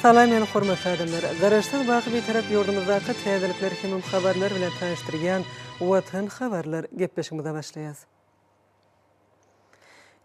Salam meni hormatly adamlar! Garaşsyz baky Bitarap ýurdumyzdaky täzelikler hemem habarlar bilen tanyşdyrýan Watan habarlar gepleşigimize başlaýas.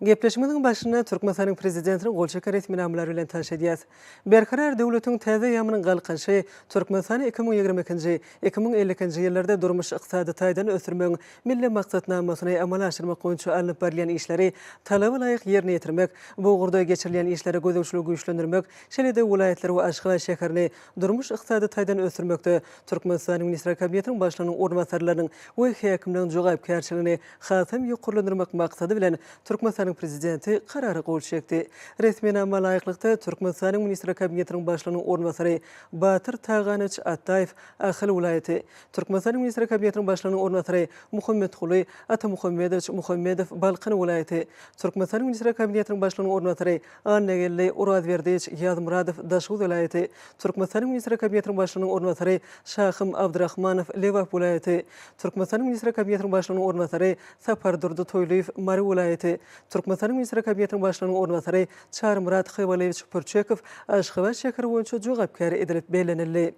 Gepleşigimiziň başynda Türkmenistanyň Prezidentiniň gol çeken resminamalary bilen tanyş edýäs. Berkarar döwletiň täze eýýamynyň Galkynyşy Türkmenistany 2022-nji, 2052-nji ýyllarda durmuş-ykdysady taýdan ösdürmegiň Milli maksatnamasyny amala aşyrmak boýunça alnyp barylýan işleri talaba laýyk ýerine ýetirmek, bu ugurda geçirilýän işlere gözegçiligi güýçlendirmek, şeýle-de welaýatlary we Aşgabat şäherini durmuş-ykdysady taýdan ösdürmekde Türkmenistanyň Ministrler Kabinetiniň Başlygynyň orunbasarlarynyň we häkimleriň jogapkärçiligini hasam ýokarlandyrmak maksady bilen, Türkmenistanyň Prezidenti Karara gol çekdi. Resminama laýyklykda, Türkmenistanyň Ministrler Kabinetiniň Başlygynyň orunbasary Batyr Taganowiç Atdaýew Ahal welaýaty, Türkmenistanyň Ministrler Kabinetiniň Başlygynyň orunbasary Muhammetguly Atamuhammedowiç Muhammedow Balkan welaýaty, Türkmenistanyň Ministrler Kabinetiniň Başlygynyň orunbasary Annageldi Orazberdiýewiç Ýazmyradow Daşoguz welaýaty, Türkmenistanyň Ministrler Kabinetiniň Başlygynyň orunbasary Şahym Abdyrahmanow Lebap welaýaty, Türkmenistanyň Ministrler Kabinetiniň Başlygynyň orunbasary Sapardurdy Toýlyýew, Mary welaýaty, Türkmenistanyň Ministrler Kabinetiniň Başlygynyň orunbasary Çarymyrat Hywalyýewiç Pürçekow Aşgabat şäheri boýunça jogapkär edilip bellenildi.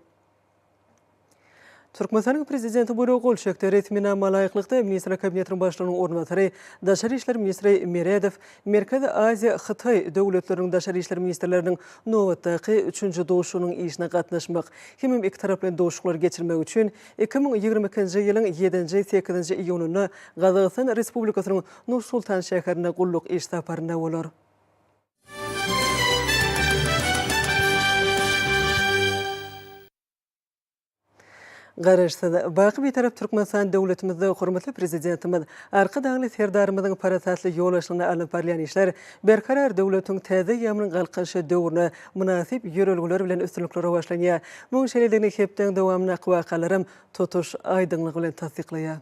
Türkmenistanyň Prezidenti buýruga gol çekdi. Resminama laýyklykda, Ministrler Kabinetiniň Başlygynyň orunbasary, daşary işler ministri Meredow Merkezi Aziýa, Hytaý döwletleriniň daşary işler ministrleriniň nobatdaky üçünji duşuşygynyň işine gatnaşmak hemem ikitaraplaýyn duşuşyklary geçirmek üçin 2022-nji ýylyň ýedinji, sekizinji iýunynda Gazagystan Respublikasynyň Nur-Sultan şäherinde gulluk iş saparynda bolar. Garaşsyz, baky Bitarap Türkmenistan döwletimizde hormatly Prezidentimiz Arkadagly Serdarymyzyň parasatly ýolbaşçylygynda alnyp barylýan işler Berkarar döwletiň täze eýýamynyň Galkynyşy döwrüne mynasyp ýörelgeler bilen üstünlikli rowaçlanýar. Munuň şeýledigini hepdäň dowamyndaky wakalaram tutuş aýdyňlygy bilen tassyklaýar.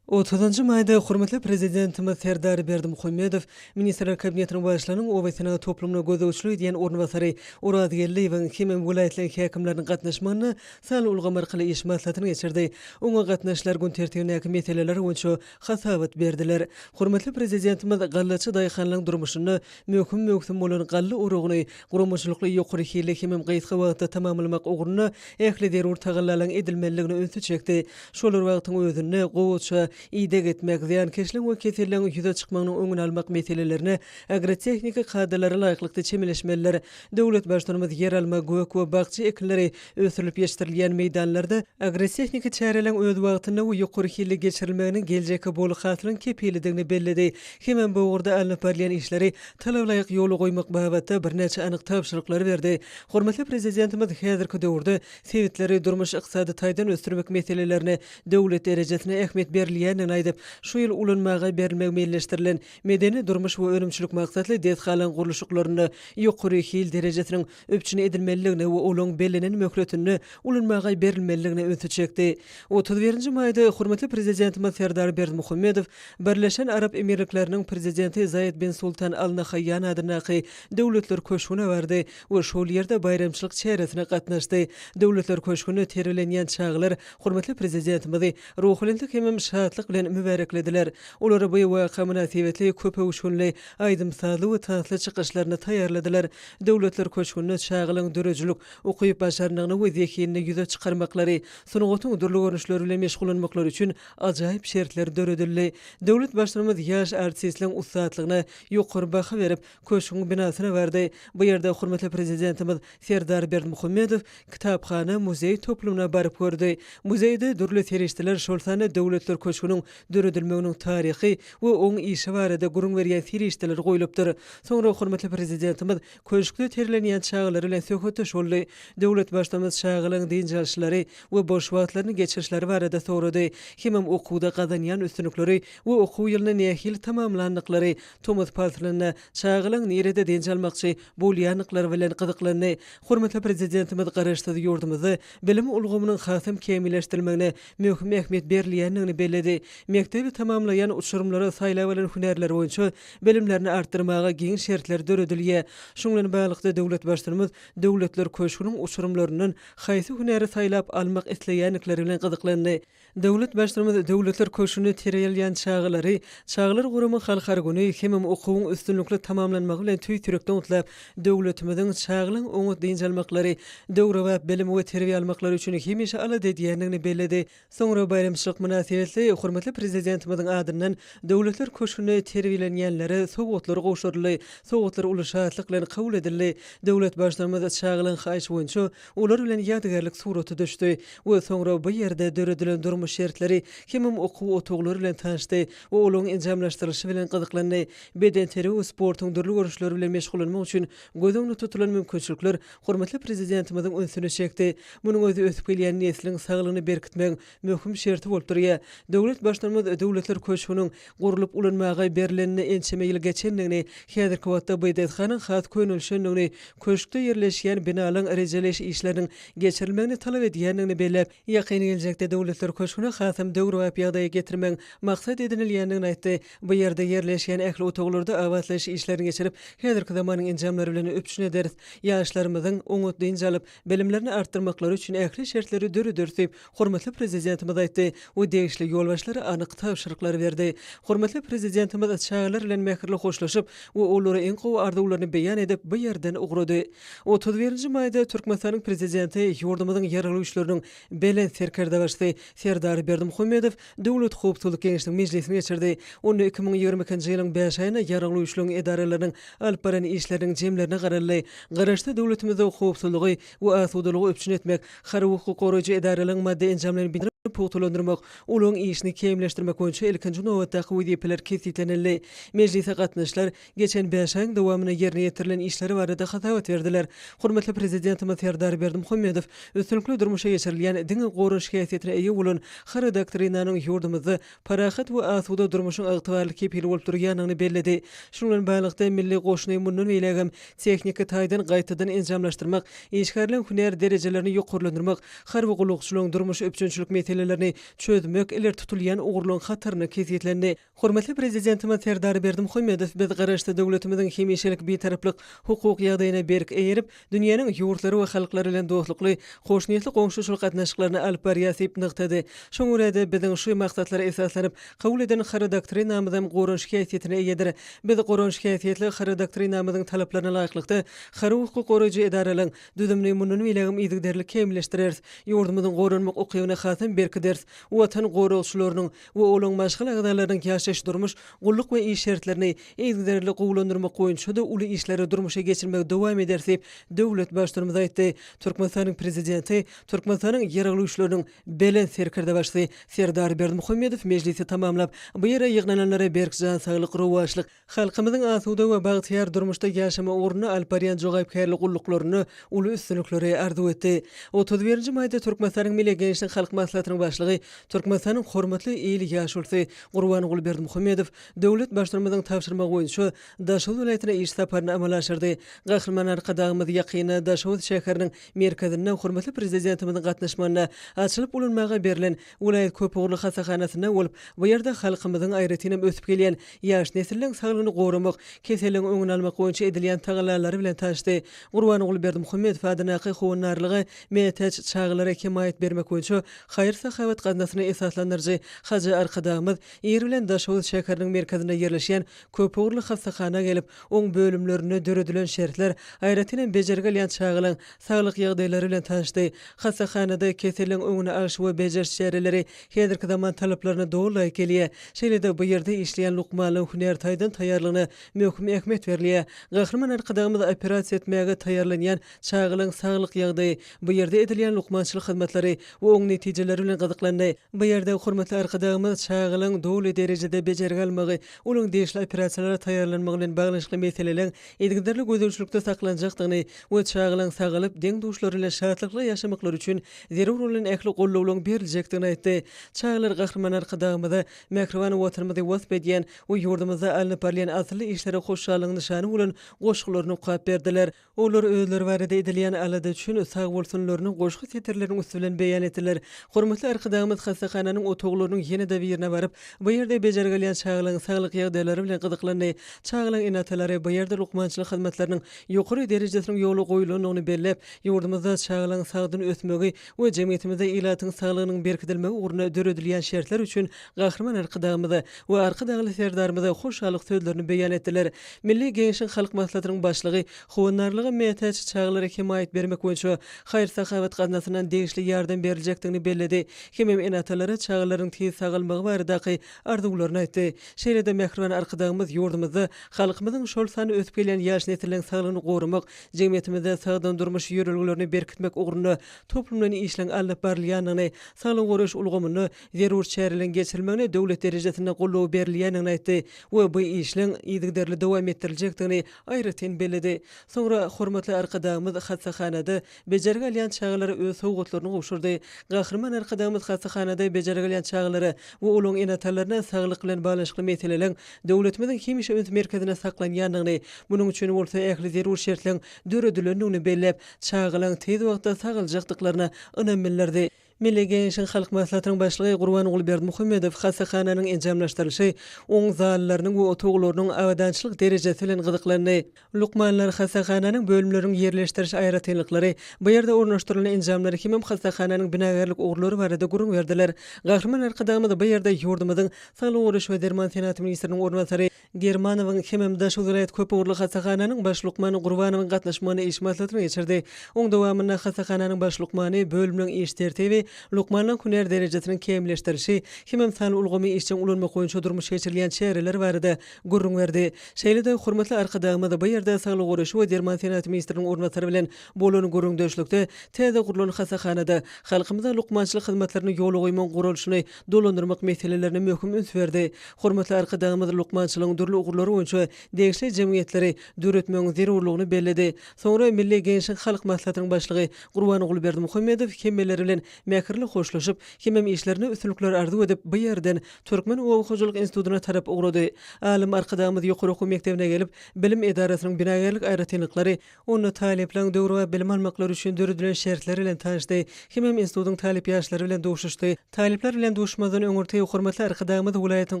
Otuzynjy maýda hormatly Prezidentimiz Serdar Berdimuhamedow Ministrler Kabinetiniň Başlygynyň oba-senagat toplumyna gözegçilik edýän orunbasary Oraz Geldiýewiň hemem welaýatlaryň häkimleriniň gatnaşmagynda sanly ulgam arkaly iş maslahatyny geçirdi. Oňa gatnaşyjylar gün tertibindäki meseleler boýunça hasabat berdiler. Hormatly Prezidentimiz gallaçy daýhanlaryň durmuşynda möhüm möwsüm bolan galla oragyny guramaçylykly ýokary hilli hemem gysga wagtda tamamlamak ugrunda ähli zerur tagallalaryň edilmelidigine ünsi çekdi. Şol bir wagtyň özünde, gowaça ideg etmek, zyýankeşligiň we keselleriň ýüze çykmagynyň öňüni almak meselelerine agrotehniki kadalara laýyklykda çemeleşmelidir. Döwlet Baştutanymyz ýeralma, gök we bakja ekinleri ösdürilip ýetişdirilýän meýdanlarda agrotehniki çäreleriň öz wagtynda we ýokary hilli geçirilmeginiň geljekki bol hasylyň kepilidigini belledi hemem bu ugurda alnyp barylýan işleri talabalaýyk ýola goýmak babatda birnäçe anyk tabşyryklary berdi. Hormatly Prezidentimiz häzirki döwürde sebitleri durmuş-ykdysady taýdan ösdürmek meselelerine döwlet derejesinde ähmiýet berilýändigini aýdyp, şu ýyl ulanmaga berilmegi meýilleşdirilen medeni-durmuş we önümçilik maksatly desgalaryň gurluşyklarynda ýokary hil derejesiniň üpjün edilmelidigine we olaryň bellenen möhletinde ulanmaga berilmelidigine ünsi çekdi. 31-nji maýda hormatly Prezidentimiz Serdar Berdimuhamedow Birleşen Arap Emirlikleriniň Prezidenti Zaýed bin Sultan Al Nahaýýan adyndaky Döwletler köşgüne bardy we şol ýerde baýramçylyk çäresine gatnaşdy. Döwletler köşgünde terbiýelenýän çagalar hormatly Prezidentimizi ruhubelentlik hemem şatlyk bilen mübäreklediler. Olar bu waka mynasybetli köpöwüşginli aýdym-sazly we tansly çykyşlaryny taýýarladylar. Döwletler köşgünde çagalaryň döredijilik ukyp-başarnygyny we zehinini ýüze çykarmaklary, sungatyň dürli görnüşleri bilen meşgullanmaklary üçin ajaýyp şertler döredildi. Döwlet Baştutanymyz ýaş artistleriň ussatlygyna ýokary baha berip, köşgüň binasyna bardy. Bu ýerde hormatly Prezidentimiz Serdar Berdimuhamedow kitaphana-muzeý toplumyna baryp gördi. Muzeýde dürli serişdeler, şol sanda Döwletler köşgüniň döredilmeginiň taryhy we oň işi barada gürrüň berýän serişdeler goýlupdyr. Soňra hormatly Prezidentimiz köşkde terbiýelenýän çagalar bilen söhbetdeş boldy. Döwlet Baştutanymyz çagalaryň dynç alyşlary we boş wagtlaryny geçirişleri barada sorady hemem okuwda gazanýan üstünlikleri we okuw ýylyny nähili tamamlandyklary, tomus paslynda çagalaryň nirede dynç almakçy bolýandyklary bilen gyzyklandy. Hormatly Prezidentimiz Garaşsyz ýurdumyzda bilim ulgamynyň hasam kämilleşdirilmegine möhüm ähmiýet berilýändigini belledi. belledi. Mekdebi tamamlaýan uçurymlara saýlap alan hünärleri boýunça bilimlerini artdyrmaga giň şertler döredilýär. Şunuň bilen baglylykda, döwlet Baştutanymyz Döwletler köşgüniň uçurymlaryndan haýsy hünäri saýlap almak isleýändikleri bilen gyzyklandy. Döwlet Baştutanymyz Döwletler köşgünde terbiýe alýan çagalary Çagalar gurama halkara güni hemem okuwyň üstünlikli tamamlanmagy bilen tüýs ýürekden gutlap, döwletimiziň çagalaryň oňat dynç almaklary, döwrebap bilim we terbiýe almaklary üçin hemişe alada edýändigini belledi. Soňra baýramçylyk mynasybetli hormatly Prezidentimiziň adyndan Döwletler köşgünde terbiýelenýänlere sowgatlar gowşuryldy. Sowgatlar uly şatlyk bilen kabul edildi. Döwlet Baştutanymyz çagalaryň haýyşy boýunça olar bilen ýadygärlik surata düşdi we soňra bu ýerde döredilen durmuş şertleri hemem okuw otaglary bilen tanyşdy we olaryň enjamlaşdyrylyşy bilen gyzyklandy. Bedenterbiýe we sportuň dürli görnüşleri bilen meşgullanmak üçin göz öňünde tutulan mümkinçilikler hormatly Prezidentimiziň ünsüni çekdi. Munuň özi ösüp gelýän nesliň saglygyny berkitmegiň möhüm şerti bolup durýar. Döwlet Baştutanymyz Döwletler köşgüniň gurlup ulanmaga berlenine ençeme ýyl geçendigini, häzirki wagtda bu desganyň has könelişendigini, köşkde ýerleşýän binalaryň rejeleýiş işleriniň geçirilmegini talap edýändigini belläp, ýakyn geljekde Döwletler köşgüni hasam döwrebap ýagdaýa getirmegiň maksat edinilýändigini aýtdy. Bu ýerde ýerleşýän ähli otaglarda abatlaýyş işlerini geçirip, häzirki zamanyň enjamlary bilen üpjün ederis. Ýaşlarymyzyň oňat dynç alyp, bilimlerini artdyrmaklary üçin ähli şertleri dörederis diýip, hormatly Prezidentimiz aýtdy we degişli ýolbaşçylara anyk tabşyryklary berdi. Hormatly Prezidentimiz çagalar bilen mähirli hoşlaşyp we olara iň gowy arzuwlaryny beýan edip, bu ýerden ugrady. 31 maýda Türkmenistanyň Prezidenti, ýurdumyzyň Ýaragly Güýçleriniň Belent Serkerdebaşysy Serdar Berdimuhamedow Döwlet howpsuzlyk geňeşiniň mejlisini geçirdi. Onda 2022-nji ýylyň bäş aýynda Ýaragly Güýçleriň edaralarynyň alyp baran işleriniň jemlerine garaldy. Garaşsyz döwletimizde howpsuzlygy we asudalygy üpjün etmek, harby-hukuk goraýjy edaralaryň maddy-enjamlaýyn binýadyny pugtalandyrmak, olaryň işini kämilleşdirmek boýunça ilkinji nobatdaky wezipeler kesgitlenildi. Mejlise gatnaşyjylar geçen bäş aýyň dowamynda ýerine ýetirilen işler barada hasabat berdiler. Hormatly Prezidentimiz Serdar Berdimuhamedow üstünlikli durmuşa geçirilýän diňe goranyş häsiýetine eýe bolan Harby doktrinanyň ýurdumyzda parahat we asuda durmuşyň ygtybarly kepili bolup durýandygyny belledi. Şunuň bilen baglylykda, milli goşuny mundan beýlägem tehniki taýdan gaýtadan enjamlaşdyrmak, işgärleriň hünär derejelerini ýokarlandyrmak, harby gullukçylaryň durmuş üpjünçilik meselelerini çözmek ileri tutulýan ugurlaryň hatarynda kesgitlendi. Hormatly Prezidentimiz Serdar Berdimuhamedow biz Garaşsyz döwletimiziň hemişelik Bitaraplyk hukuk ýagdaýyna berk eýerip, dünýäniň ýurtlary we halklary bilen dostlukly, hoşniýetli goňşuçylyk gatnaşyklaryny alyp barýar diýip nygtady. Şoňa görä-de, biziň şu maksatlara esaslanyp, kabul eden Harby doktrinamyzam goranyş häsiýetine eýedir. Biz goranyş häsiýetli Harby doktrinamyzyň talaplaryna laýyklykda, harby hukuk goraýjy edaralaryň düzümini mundan beýlägem yzygiderli kämilleşdireris, ýurdumyzyň goranmak ukybyny hasam berkideris, Watan goragçylarynyň we olaryň maşgala agzalarynyň ýaşaýyş-durmuş, gulluk we iş şertlerini yzygiderli gowulandyrmak boýunça-da uly işleri durmuşa geçirmegi dowam ederis diýip, döwlet Baştutanymyz aýtdy. Türkmenistanyň Prezidenti, Türkmenistanyň Ýaragly Güýçleriniň Belent Serkerdebaşysy Serdar Berdimuhamedow mejlisi tamamlap, bu ýere ýygnananlara berk jan saglyk, rowaçlyk, Halkymyzyň asuda we bagtyýar durmuşda ýaşamagy ugrunda alyp barýan jogapkärli gulluklarynda uly üstünlikleri arzuw etdi. 31-nji maýda Türkmenistanyň Milli Geňeşiniň Halk Maslahatynyň Başlygy, Türkmenistanyň Hormatly il ýaşulusy Gurbanguly Berdimuhamedow döwlet Baştutanymyzyň tabşyrmagy boýunça Daşoguz welaýatyna iş saparyny amala aşyrdy. Gahryman Arkadagymyz ýakynda Daşoguz şäheriniň merkezinde hormatly Prezidentimiziň gatnaşmagynda açylyp ulanmaga berlen Welaýat köpugurly hassahanasynda bolup, bu ýerde halkymyzyň, aýratynam ösüp gelýän ýaş nesilleriň saglygyny goramak, keselleriň öňüni almak boýunça edilýän tagallalary bilen tanyşdy. Gurbanguly Berdimuhamedow adyndaky howandarlyga mätäç çagalara hemaýat bermek boýunça haýyr-sahawat gaznasyny esaslandyryjy Hajy Arkadagymyz ir bilen Daşoguz şäheriniň merkezinde ýerleşýän köpugurly hassahana gelip, oň bölümlerinde döredilen şertler, aýratynam bejergi alýan çagalaryň saglyk ýagdaýlary bilen tanyşdy. Hassahanada keseliň öňüni alyş we bejeriş çäreleri häzirki zaman talaplaryna doly laýyk gelýär. Şeýle-de bu ýerde işleýän lukmanlaryň hünär taýdan taýýarlygyna möhüm ähmiýet berilýär. Gahryman Arkadagymyz operasiýa etmäge taýýarlanýan çagalaryň saglyk ýagdaýy, bu ýerde edilýän lukmançylyk hyzmatlary we oň netijeleri bilen gyzyklandy. Bu ýerde hormatly Arkadagymyz çagalaryň doly derejede bejergi almagy, olaryň degişli operasiýalara taýýarlanmagy bilen baglanyşykly meseleleriň yzygiderli gözegçilikde saklanjakdygyny we çagalaryň sagalyp, deň-duşlary bilen şatlykly ýaşamaklary üçin zerur bolan ähli gollawlaryň beriljekdigini aýtdy. Çagalar Gahryman Arkadagymyza mähriban Watanymyzy wasp edýän we ýurdumyzda alnyp barylýan asylly işlere hoşallygyň nyşany bolan goşgularyny okap berdiler. Olar özleri barada edilýän alada üçin sagbolsunlaryny goşgy setirleriniň üsti bilen beýan etdiler. Hormatly. Hormatly Arkadagymyz hassahananyň otaglarynyň ýene-de birine baryp, bu ýerde bejergi alýan çagalaryň saglyk ýagdaýlary bilen gyzyklandy. Çagalaryň ene-atalary bu ýerde lukmançylyk hyzmatlarynyň ýokary derejesiniň ýola goýulandygyny belläp, ýurdumyzda çagalaryň sagdyn ösmegi we jemgyýetimizde ilatyň saglygynyň berkidilmegi ugrunda döredilýän şertler üçin Gahryman Arkadagymyza we Arkadagly Serdarymyza hoşallyk sözlerini beýan etdiler. Milli Geňeşiň Halk Maslahatynyň Başlygy howandarlyga mätäç çagalara hemaýat bermek boýunça haýyr-sahawat gaznasyndan degişli ýardam beriljekdigini belledi hemem ene-atalara çagalaryň tiz sagalmagy baradaky arzuwlaryny aýtdy. Şeýle-de mähriban Arkadagymyz ýurdumyzda halkymyzyň, şol sanda ösüp gelýän ýaş nesilleriň saglygyny goramak, jemgyýetimizde sagdyn durmuş ýörelgelerini berkitmek ugrunda toplumlaýyn işleň alnyp barylýandygyny, saglygy goraýyş ulgamynda zerur çäreleriň geçirilmegine döwlet derejesinde goldaw berilýändigini aýtdy we bu işleň yzygiderli dowam etdiriljekdigini aýratyn belledi. Soňra hormatly Arkadagymyz hassahanada bejergi alýan çagalara öz sowgatlaryny gowşurdy. Gahryman Arkadagymyz hassahanada bejergi alýan çagalara we olaryň ene-atalaryna saglyk bilen baglanyşykly meseleleriň döwletimiziň hemişe üns merkezinde saklanýandygyny, munuň üçin bolsa ähli zerur şertleriň döredilendigini belläp, çagalaryň tiz wagtda sagaljakdyklaryna ynam bildirdi. Milli Geňeşiň Halk Maslahatynyň Başlygy Gurbanguly Berdimuhamedow hassahananyň enjamlaşdyrylyşy, oň zallarynyň we otaglarynyň abadançylyk derejesi bilen gyzyklandy. Lukmanlar hassahananyň bölümleriniň ýerleşdiriş aýratynlyklary, bu ýerde ornaşdyrylan enjamlar hemem hassahananyň binagärlik ugurlary barada gürrüň berdiler. Gahryman Arkadagymyz bu ýerde ýurdumyzyň Saglygy goraýyş we derman senagaty ministriniň orunbasary Germanowyň hemem Daşoguz welaýat köp ugurly hassahananyň baş lukmany Gurbanowyň gatnaşmagynda iş maslahatyny geçirdi. Oň dowamynda hassahananyň baş lukmany bölüminiň iş tertibi, lukmanlaryň hünär derejesiniň kämilleşdirilişi hemem sanly ulgamy işjeň ulanmak boýunça durmuşa geçirilýän çäreler barada gürrüň berdi. Şeýle-de hormatly Arkadagymyz bu ýerde Saglygy goraýyş we derman senagaty ministriniň orunbasary bilen bolan gürrüňdeşlikde täze gurlan hassahanada halkymyza lukmançylyk hyzmatlaryny ýola goýmagyň guralyşyny dolandyrmak meselelerine möhüm üns berdi. Hormatly Arkadagymyz lukmançylygyň dürli ugurlary boýunça degişli jemgyýetleri döretmegiň zerurlygyny belledi. Soňra Milli Geňeşiň Halk Maslahatynyň Başlygy Gurbanguly Berdimuhamedow hemmeler bilen mähirli hoşlaşyp, hemem işlerinde üstünlikler arzuw edip, bu ýerden Türkmen oba hojalyk institutyna tarap ugrady. Alym Arkadagymyz ýokary okuw mekdebine gelip, bilim edarasynyň binagärlik aýratynlyklary, Onda talyplaryň döwrebap bilim almaklary üçin döredilen şertler bilen tanyşdy hemem institutyň talyp ýaşlary bilen duşuşdy. Talyplar bilen duşmazdan öňürti hormatly Arkadagymyz welaýatyň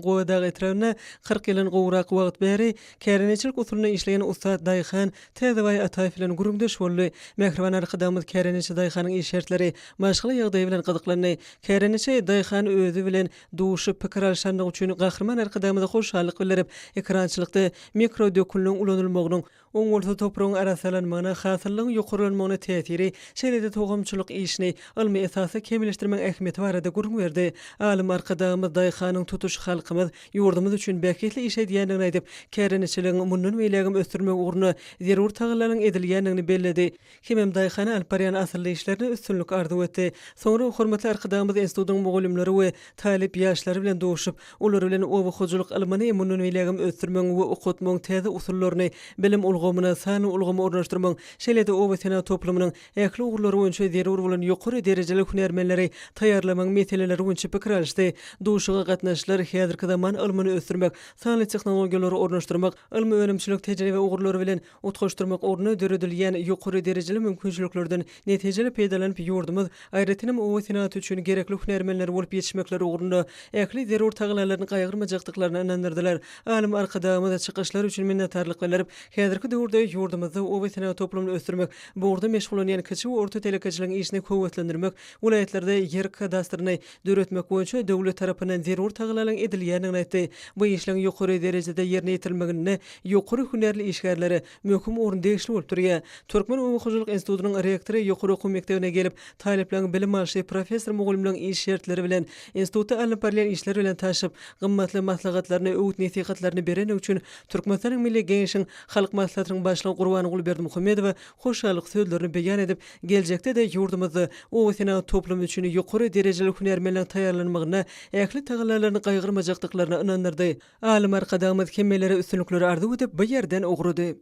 Gowadag etrabynda 40 ýyldan gowrak wagt bäri kärendeçilik usulynda işleýän ussat daýhan Täzebaý Ataýew bilen gürrüňdeş boldy. Mähriban Arkadagymyz kärendeçi daýhanyň iş şertleri, maşgala ýagdaýy bilen gyzyklandy. Kärendeçi daýhan özi bilen duşup pikir alyşandygy üçin Gahryman Arkadagymyza hoşallyk bildirip, ekerançylykda mikrodökünligiň ulanylmagynyň, Oň bolsa topragyň arassalanmagyna, hasyllygyň ýokarlanmagyna täsiri, şeýle-de tohumçylyk işini ylmy esasda kämilleşdirmegiň ähmiýeti barada gürrüň berdi. Alym Arkadagymyz daýhanyň tutuş halkymyz, ýurdumyz üçin bähbitli iş edýändigini aýdyp, kärendeçiligiň mundan beýlägem ösdürilmegi ugrunda zerur tagallalaryň edilýändigini belledi. Hemem daýhana alyp barýan asylly işlerine üstünlik arzuw etdi. Soňra hormatly Arkadagymyz institutyň mugallymlary we talyp ýaşlary bilen duşup, olar bilen oba hojalyk ylmyny mundan beýlägem ösdürmegiň we okatmagyň täze usullaryny, bilim ulgamyna sanly ulgamy ornaşdyrmagyň, şeýle-de oba senagat toplumynyň ähli ugurlary boýunça zerur bolan ýokary derejeli hünärmenleri taýýarlamagyň meseleleri boýunça pikir alyşdy. Duşuşyga gatnaşyjylar häzirki zaman ylmyny ösdürmek, sanly tehnologiýalary ornaşdyrmak, ylmy-önümçilik tejribe ugurlary bilen utgaşdyrmak ugrunda döredilýän ýokary derejeli mümkinçiliklerden netijeli peýdalanyp, ýurdumyz, aýratynam oba senagaty üçin gerekli hünärmenler bolup ýetişmekleri ugrunda ähli zerur tagallalaryny gaýgyrmajakdyklaryna ynandyrdylar. Alym Arkadagymyz çykyşlary üçin minnetdarlyk bildirip, häzirki döwürde ýurdumyzda oba senagat toplumyny ösdürmek, bu ugurda meşgullanýan kiçi we orta telekeçiligiň işini höweslendirmek, welaýatlarda ýer kadastryny döretmek boýunça döwlet tarapyndan zerur tagallalaryň edilýändigini aýtdy. Bu işleriň ýokary derejede ýerine ýetirilmeginde ýokary hünärli işgärlere möhüm orun degişli bolup durýar. Türkmen oba hojalyk institutynyň rektory ýokary okuw mekdebine gelip, talyplaryň bilim alşy, professor-mugallymlaryň iş şertleri bilen, institutda alnyp barylýan işler bilen tanşyp, gymmatly maslahatlaryny, öwüt-nesihatlaryny berendigi üçin Türkmenistanyň Milli Geňeşiň Halk Maslahatynyň Başlygy Gurbanguly Berdimuhamedowa hoşallyk sözlerini beýan edip, geljekde-de ýurdumyzda oba senagat toplumy üçin ýokary derejeli hünärmenleriň taýýarlanmagynda ähli tagallalaryny gaýgyrmajakdyklaryna ynandyrdy. Alym Arkadagymyz hemmelere üstünlikleri arzuw edip, bu ýerden ugrady.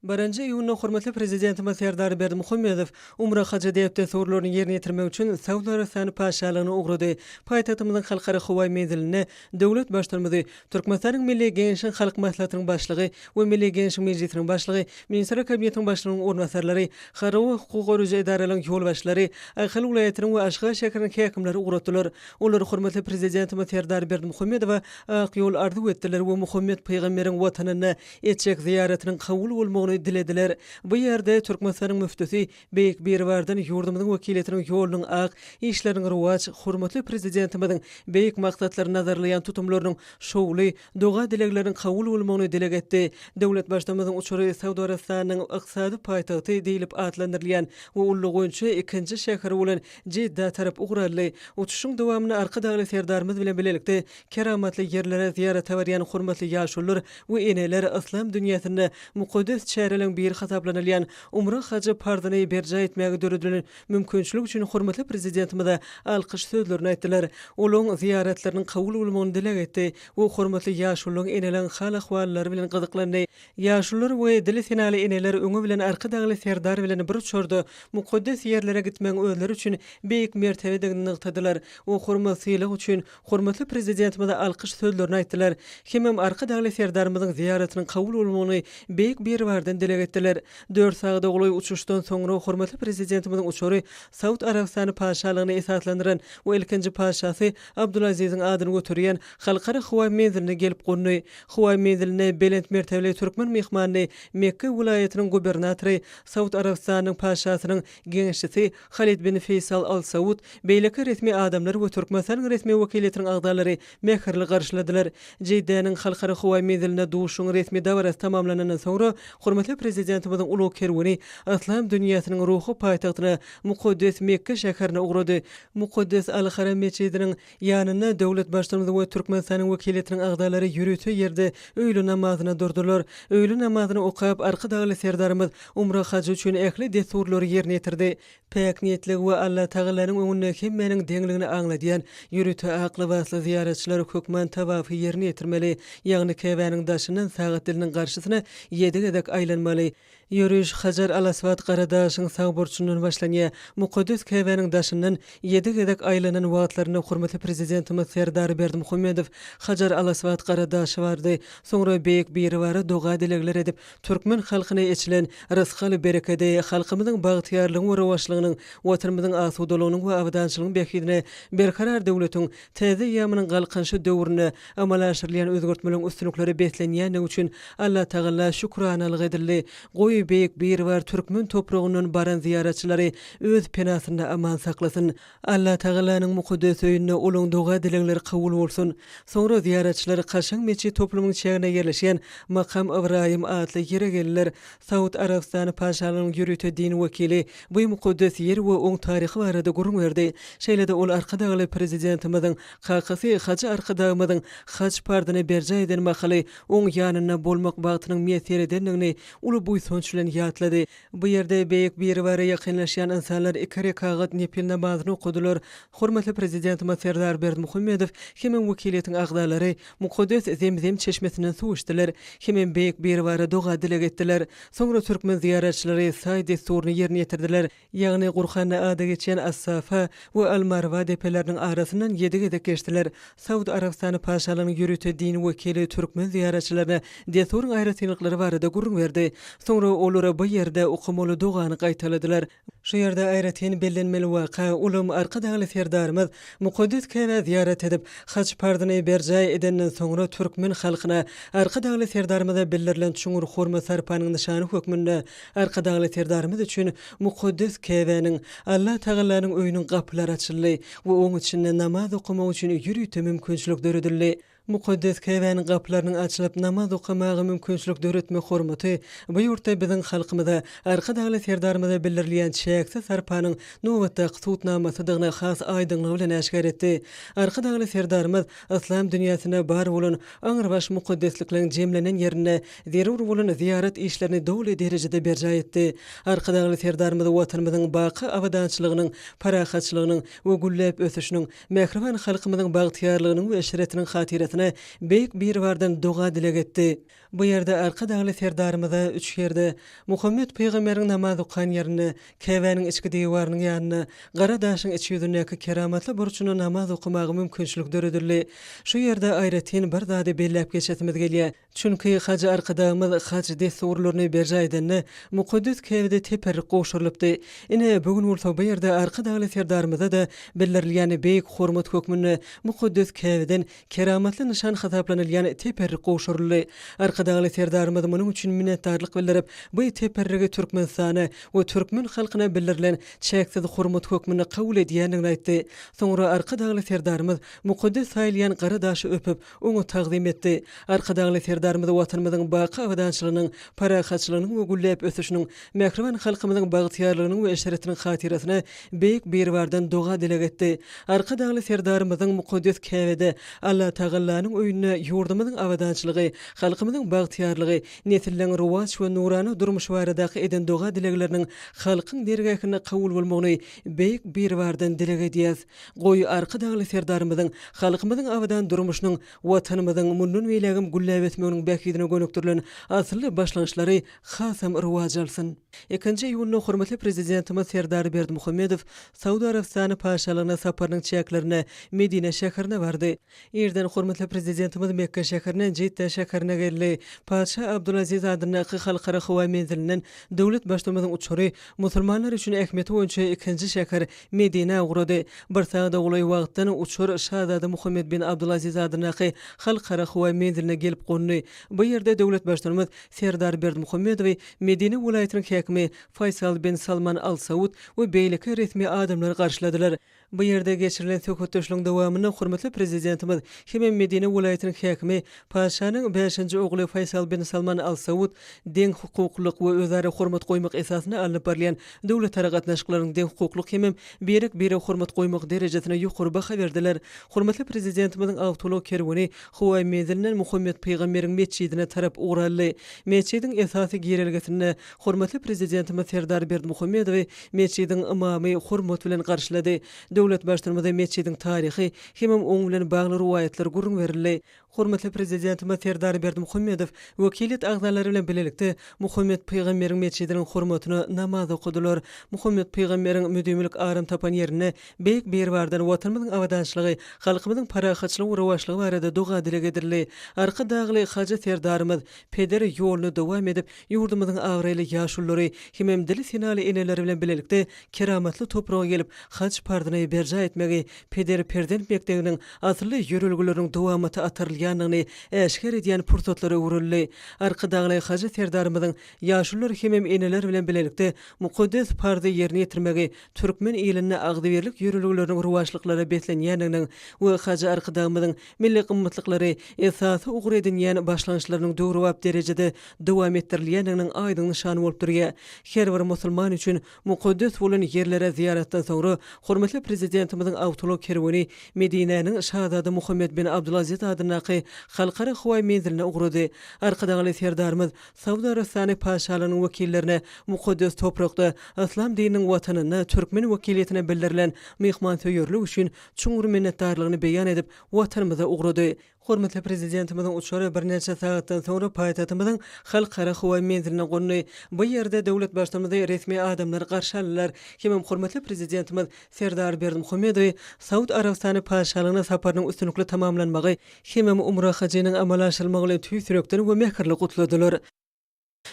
Birinji iýunda hormatly Prezidentimiz Serdar Berdimuhamedow Umra hajy däp-dessurlaryny ýerine ýetirmek üçin Saud Arabystany Patyşalygyna ugrady. Paýtagtymyzyň Halkara howa menzilinde döwlet Baştutanymyzy Türkmenistanyň Milli Geňeşiniň Halk Maslahatynyň Başlygy we Milli Geňeşiň Mejlisiniň Başlygy, Ministrler Kabinetiniň Başlygynyň orunbasarlary, harby we hukuk goraýjy edaralaryň ýolbaşçylary, Ahal welaýatynyň we Aşgabat şäheriniň häkimleri ugratdylar. Olar hormatly Prezidentimiz Serdar Berdimuhamedowa ak ýol arzuw etdiler we Muhammet pygamberiň Watanynda etjek zyýaratynyň kabul bolmagyny dilediler. Bu ýerde Türkmenistanyň müftüsi Beýik Biribardan ýurdumyzyň wekiliýetiniň ýolunyň ak, işleriniň rowaç, hormatly Prezidentimiziň beýik maksatlaryny nazarlaýan tutumlarynyň şowly, doga-dilegleriniň kabul bolmagyny dileg etdi. Döwlet Baştutanymyzyň uçary Saud Arabystanynyň ykdysady paýtagty diýlip atlandyrylýan we ullugy boýunça ikinji şäheri bolan Jidda tarap ugur aldy. Uçuşyň dowamynda Arkadagly Serdarymyz bilen bilelikde keramatly ýerlere zyýarata barýan hormatly ýaşulular we eneler yslam dünýäsinde mukaddes çäreleriň biri hasaplanylýan Umra hajy parzyny berjaý etmäge döredilen mümkinçilik üçin hormatly Prezidentimize alkyş sözlerini aýtdylar. Olaryň zyýaratlarynyň kabul bolmagyny dileg etdi we hormatly ýaşulularyň eneleriň hal-ahwallary bilen gyzyklandy. Ýaşulular we dili senaly eneler öňi bilen Arkadagly Serdar bilen bir uçarda mukaddes ýerlere gitmegiň özleri üçin beýik mertebedigini nygtadylar we hormat-sylag üçin hormatly Prezidentimize alkyş sözlerini aýtdylar hemem Arkadagly Serdarymyzyň zyýaratynyň kabul bolmagyny Beýik Biribardan dileg etdiler. Dört sagada golaý uçuşdan soňra hormatly Prezidentimiziň uçary Saud Arabystany Patyşalygyny esaslandyran we ilkinji patyşasy Abdulaziziň adyny göterýän Halkara howa menziline gelip gondy. Howa menzilinde belent mertebeli türkmen myhmanyny Mekge welaýatynyň gubernatory, Saud Arabystanynyň Patyşasynyň geňeşçisi Halid bin Feýsal Al Saud, beýleki resmi adamlar we Türkmenistanyň resmi wekiliýetiniň agzalary mähirli garşyladylar. Jiddäniň Halkara howa menzilinde duşuşygyň resmi dabarasy tamamlanandan soňra, hormatly Prezidentimiziň ulag kerweni Yslam dünýäsiniň ruhy paýtagtyna, mukaddes Mekge şäherine ugrady. Mukaddes Al-Haram metjidiniň Ýanynda döwlet Baştutanymyz we Türkmenistanyň wekiliýetiniň agzalary ýörite ýerde öýle namazyna durdular. Öýle namazyny okap, Arkadagly Serdarymyz umra hajy üçin ähli dessurlary ýerine ýetirdi. Päk niýetligi we Allatagalanyň öňünde hemmäniň deňligini aňladýan ýörite ak lybasly zyýaratçylar hökman tawafy ýerine ýetirmeli, ýagny Käbäniň daşyndan sagat diliniň garşysyna ýedi gezek aýlanmaly. Ýöriş Hajar al-Aswad gara daşyň sag burçundan başlanýar. Mukaddes Käbäniň daşyndan ýedi gezek aýlanan wagtlarynda hormatly Prezidentimiz Serdar Berdimuhamedow Hajar al-Aswad gara daşa bardy. Soňra Beýik Biribara doga-dilegler edip, türkmen halkyna eçilen rysgal-berekedi, halkymyzyň bagtyýarlygyň we rowaçlygynyň, Watanymyzyň asudalygynyň we abadançylygyň bähbidine Berkarar döwletiň Täze eýýamynyň Galkynyşy döwründe amala aşyrylýan özgertmeleriň üstünliklere beslenýändigi üçin Allatagala şükranalyk edildi. Goý, Beýik Biribar türkmen topragyndan baran zyýaratçylary öz penasynda aman saklasyn. Allatagalanyň mukaddes öýünde olaň doga-dilegleri kabul bolsun. Soňra zyýaratçylar kaşaň metjit toplumynyň çäginde ýerleşýän Makam Ybraýym atly ýere geldiler. Saud Arabystany Patyşalygynyň ýörite dini wekili bu mukaddes ýer we oň taryhy barada gürrüň berdi. Şeýle-de ol Arkadagly Prezidentimiziň kakasy Hajy Arkadagymyzyň haj parzyny berjaý eden mahaly oň ýanynda bolmak bagtynyň miýesser edendigini uly buýsanç bilen ýatlady. Bu ýerde Beýik Biribara ýakynlaşýan ynsanlar iki rekagat nepil namazyny okadylar. Hormatly Prezidentimiz Serdar Berdimuhamedow hemem wekiliýetiň agzalary mukaddes Zemzem çeşmesinden suw içdiler hemem Beýik Biribara doga-dileg etdiler. Soňra türkmen zyýaratçylary saý dessuryny ýerine ýetirdiler. Ýagny Gurhanda ady geçýän As-Safa we Al-Marwa depeleriniň arasyndan ýedi gezek geçdiler. Saud Arabystany Patyşalygynyň ýörite dini wekili türkmen zyýaratçylaryna dessuryň aýratynlyklary barada gürrüň berdi. Soňra olara bu ýerde okamaly dogany gaýtaladylar. Şu ýerde aýratyn bellenmeli waka, ulam Arkadagly Serdarymyz mukaddes Käbä zyýarat edip, haj parzyny berjaý edenden soňra türkmen halkyna Arkadagly Serdarymyza bildirilen çuňňur hormat-sarpanyň nyşany hökmünde Arkadagly Serdarymyz üçin mukaddes Käbäniň, Allah Tagalanyň öýüniň gapylary açyldy we oň içinde namaz okamak üçin ýörite mümkinçilik döredildi. Mukaddes Käbäniň gapylarynyň açylyp, namaz okamaga mümkinçilik döretmek hormaty bu ýurtda biziň halkymyza, Arkadagly Serdarymyza bildirilýän çäksiz sarpanyň nobatdaky subutnamasydygyny has aýdyňlygy bilen äşgär etdi. Arkadagly Serdarymyz yslam dünýäsinde bar bolan aňrybaş mukaddeslikleriň jemlenen ýerinde zerur bolan zyýarat işlerini doly derejede berjaý etdi. Arkadagly Serdarymyz Watanymyzyň baky abadançylygynyň, parahatçylygynyň we gülläp ösüşiniň, mähriban halkymyzyň bagtyýarlygynyň we eşretiniň hatyrasyna. hatyrasyna Beýik Biribardan doga-dileg etdi. Bu ýerde Arkadagly Serdarymyza üç ýerde, Muhammet pygamberiň namaz okan ýerinde, Käbäniň içki diwarynyň ýanynda, gara daşyň iç ýüzündäki keramatly burçunda namaz okamaga mümkinçilik döredildi. Şu ýerde aýratyn bir zady belläp geçesimiz gelýär. Çünki Hajy Arkadagymyz haj dessurlaryny berjaý edende, mukaddes Käbede teperrik gowşurylypdy. Ine, bu gün bolsa bu ýerde Arkadagly Serdarymyza-da bildirilýän beýik hormat hökmünde mukaddes Käbeden Keramatly nyşan hasaplanylýan teperrik gowşuryldy. Arkadagly Serdarymyz munuň üçin minnetdarlyk bildirip, bu teperrigi Türkmenistana we türkmen halkyna bildirilen çäksiz hormat hökmünde kabul edýändigini aýtdy. Soňra Arkadagly Serdarymyz mukaddes saýylýan gara daşy öpüp, oňa tagzym etdi. Arkadagly Serdarymyz Watanymyzyň baky abadançylygynyň, parahatçylygynyň we gülläp ösüşiniň, mähriban halkymyzyň bagtyýarlygynyň we eşretiniň hatyrasyna Beýik Biribardan doga-dileg etdi. Arkadagly Serdarymyzyň mukaddes Käbede, Allatagallanyň öýünde ýurdumyzyň abadançylygy, halkymyzyň bagtyýarlygy, nesilleň rowaç we nurana durmuşy baradaky eden doga-dilegleriniň halkyň dergähinde kabul bolmagyny Beýik Biribardan dileg edýäs. Goý, Arkadagly Serdarymyzyň halkymyzyň abadan durmuşynyň, Watanymyzyň mundan beýlägem gülläp ösmeginiň bähbidine gönükdirilen asylly başlangyçlary hasam rowaç alsyn! Ikinji iýunda hormatly Prezidentimiz Serdar Berdimuhamedow Saud Arabystany Patyşalygyna saparynyň çäklerinde Medine şäherine bardy. Irden hormatly Prezidentimiz Mekge şäherinden Jidda şäherine geldi. Patyşa Abdulaziz adyndaky Halkara howa menzilinden döwlet Baştutanymyzyň uçary musulmanlar üçin ähmiýeti boýunça ikinji şäher Medinä ugrady. Bir sagada golaý wagtdan uçar Şazada Muhammed bin Abdulaziz adyndaky Halkara howa menziline gelip gondy. Bu ýerde döwlet Baştutanymyz Serdar Berdimuhamedowy Medine welaýatynyň häkimi Faýsal bin Salman Al Saud we beýleki resmi adamlar garşyladylar. Bu ýerde geçirilen söhbetdeşligiň dowamynda hormatly Prezidentimiz hemem Medine welaýatynyň häkimi, Patyşanyň bäşinji ogly Faýsal bin Salman Al Saud deňhukuklylyk we özara hormat goýmak esasynda alnyp barylýan döwletara gatnaşyklaryň deňhukuklyk hemem birek-birege hormat goýmak derejesine ýokary baha berdiler. Hormatly Prezidentimiziň awtoulag kerweni Howa menzilinden Muhammet pygamberiň metjidine tarap ugur aldy. Metjidiň esasy girelgesinde hormatly Prezidentimiz Serdar Berdimuhamedowy metjidiň ymamy hormat bilen garşylady. Döwlet Baştutanymyza metjidiň taryhy hemem oň bilen bagly rowaýatlar gürrüň berildi. Hormatly Prezidentimiz Serdar Berdimuhamedow wekiliýet agzalary bilen bilelikde Muhammet pygamberiň metjidiniň hormatyna namaz okadylar. Muhammet pygamberiň müdimilik aram tapan ýerinde Beýik Biribardan Watanymyzyň abadançylygy, halkymyzyň parahatçylygy we rowaçlygy barada doga-dileg edildi. Arkadagly Hajy Serdarymyz peder ýoluny dowam edip, ýurdumyzyň abraýly ýaşululary hemem dili senaly eneleri bilen bilelikde keramatly topraga gelip, haj parzyny berjaý etmegi peder-perzent mekdebiniň asylly ýörelgeleriniň dowamata atarylýandygyny äşgär edýän pursatlara öwrüldi. Arkadagly Hajy Serdarymyzyň ýaşulular hemem eneler bilen bilelikde mukaddes parzy ýerine ýetirmegi Türkmen ilinde agzybirlik ýörelgeleriniň rowaçlyklara beslenýändiginiň we Hajy Arkadagymyzyň milli gymmatlyklary esasy ugur edinýän başlangyçlarynyň döwrebap derejede dowam etdirilýändiginiň aýdyň nyşany bolup durýar. Her bir musulman üçin mukaddes bolan ýerlere zyýaratdan soňra, hormatly Prezidentimiziň awtoulag kerweni Medinäniň Şazada Muhammed bin Abdulaziz adyndaky Halkara howa menziline ugrady. Arkadagly Serdarymyz Saud Arabystany Patyşalygynyň wekillerine mukaddes toprakda, yslam dininiň watanynda türkmen wekiliýetine bildirilen myhmansöýerlik üçin çuňňur minnetdarlygyny beýan edip, Watanymyza ugrady. Hormatly Prezidentimiziň uçary birnäçe sagatdan soňra paýtagtymyzyň Halkara howa menziline gondy. Bu ýerde döwlet Baştutanymyzy resmi adamlar garşy aldylar hemem hormatly Prezidentimiz Serdar Berdimuhamedowy Saud Arabystany Patyşalygyna saparynyň üstünlikli tamamlanmagy hemem umra hajynyň amala aşyrylmagy bilen tüýs ýürekden we mähirli gutladylar.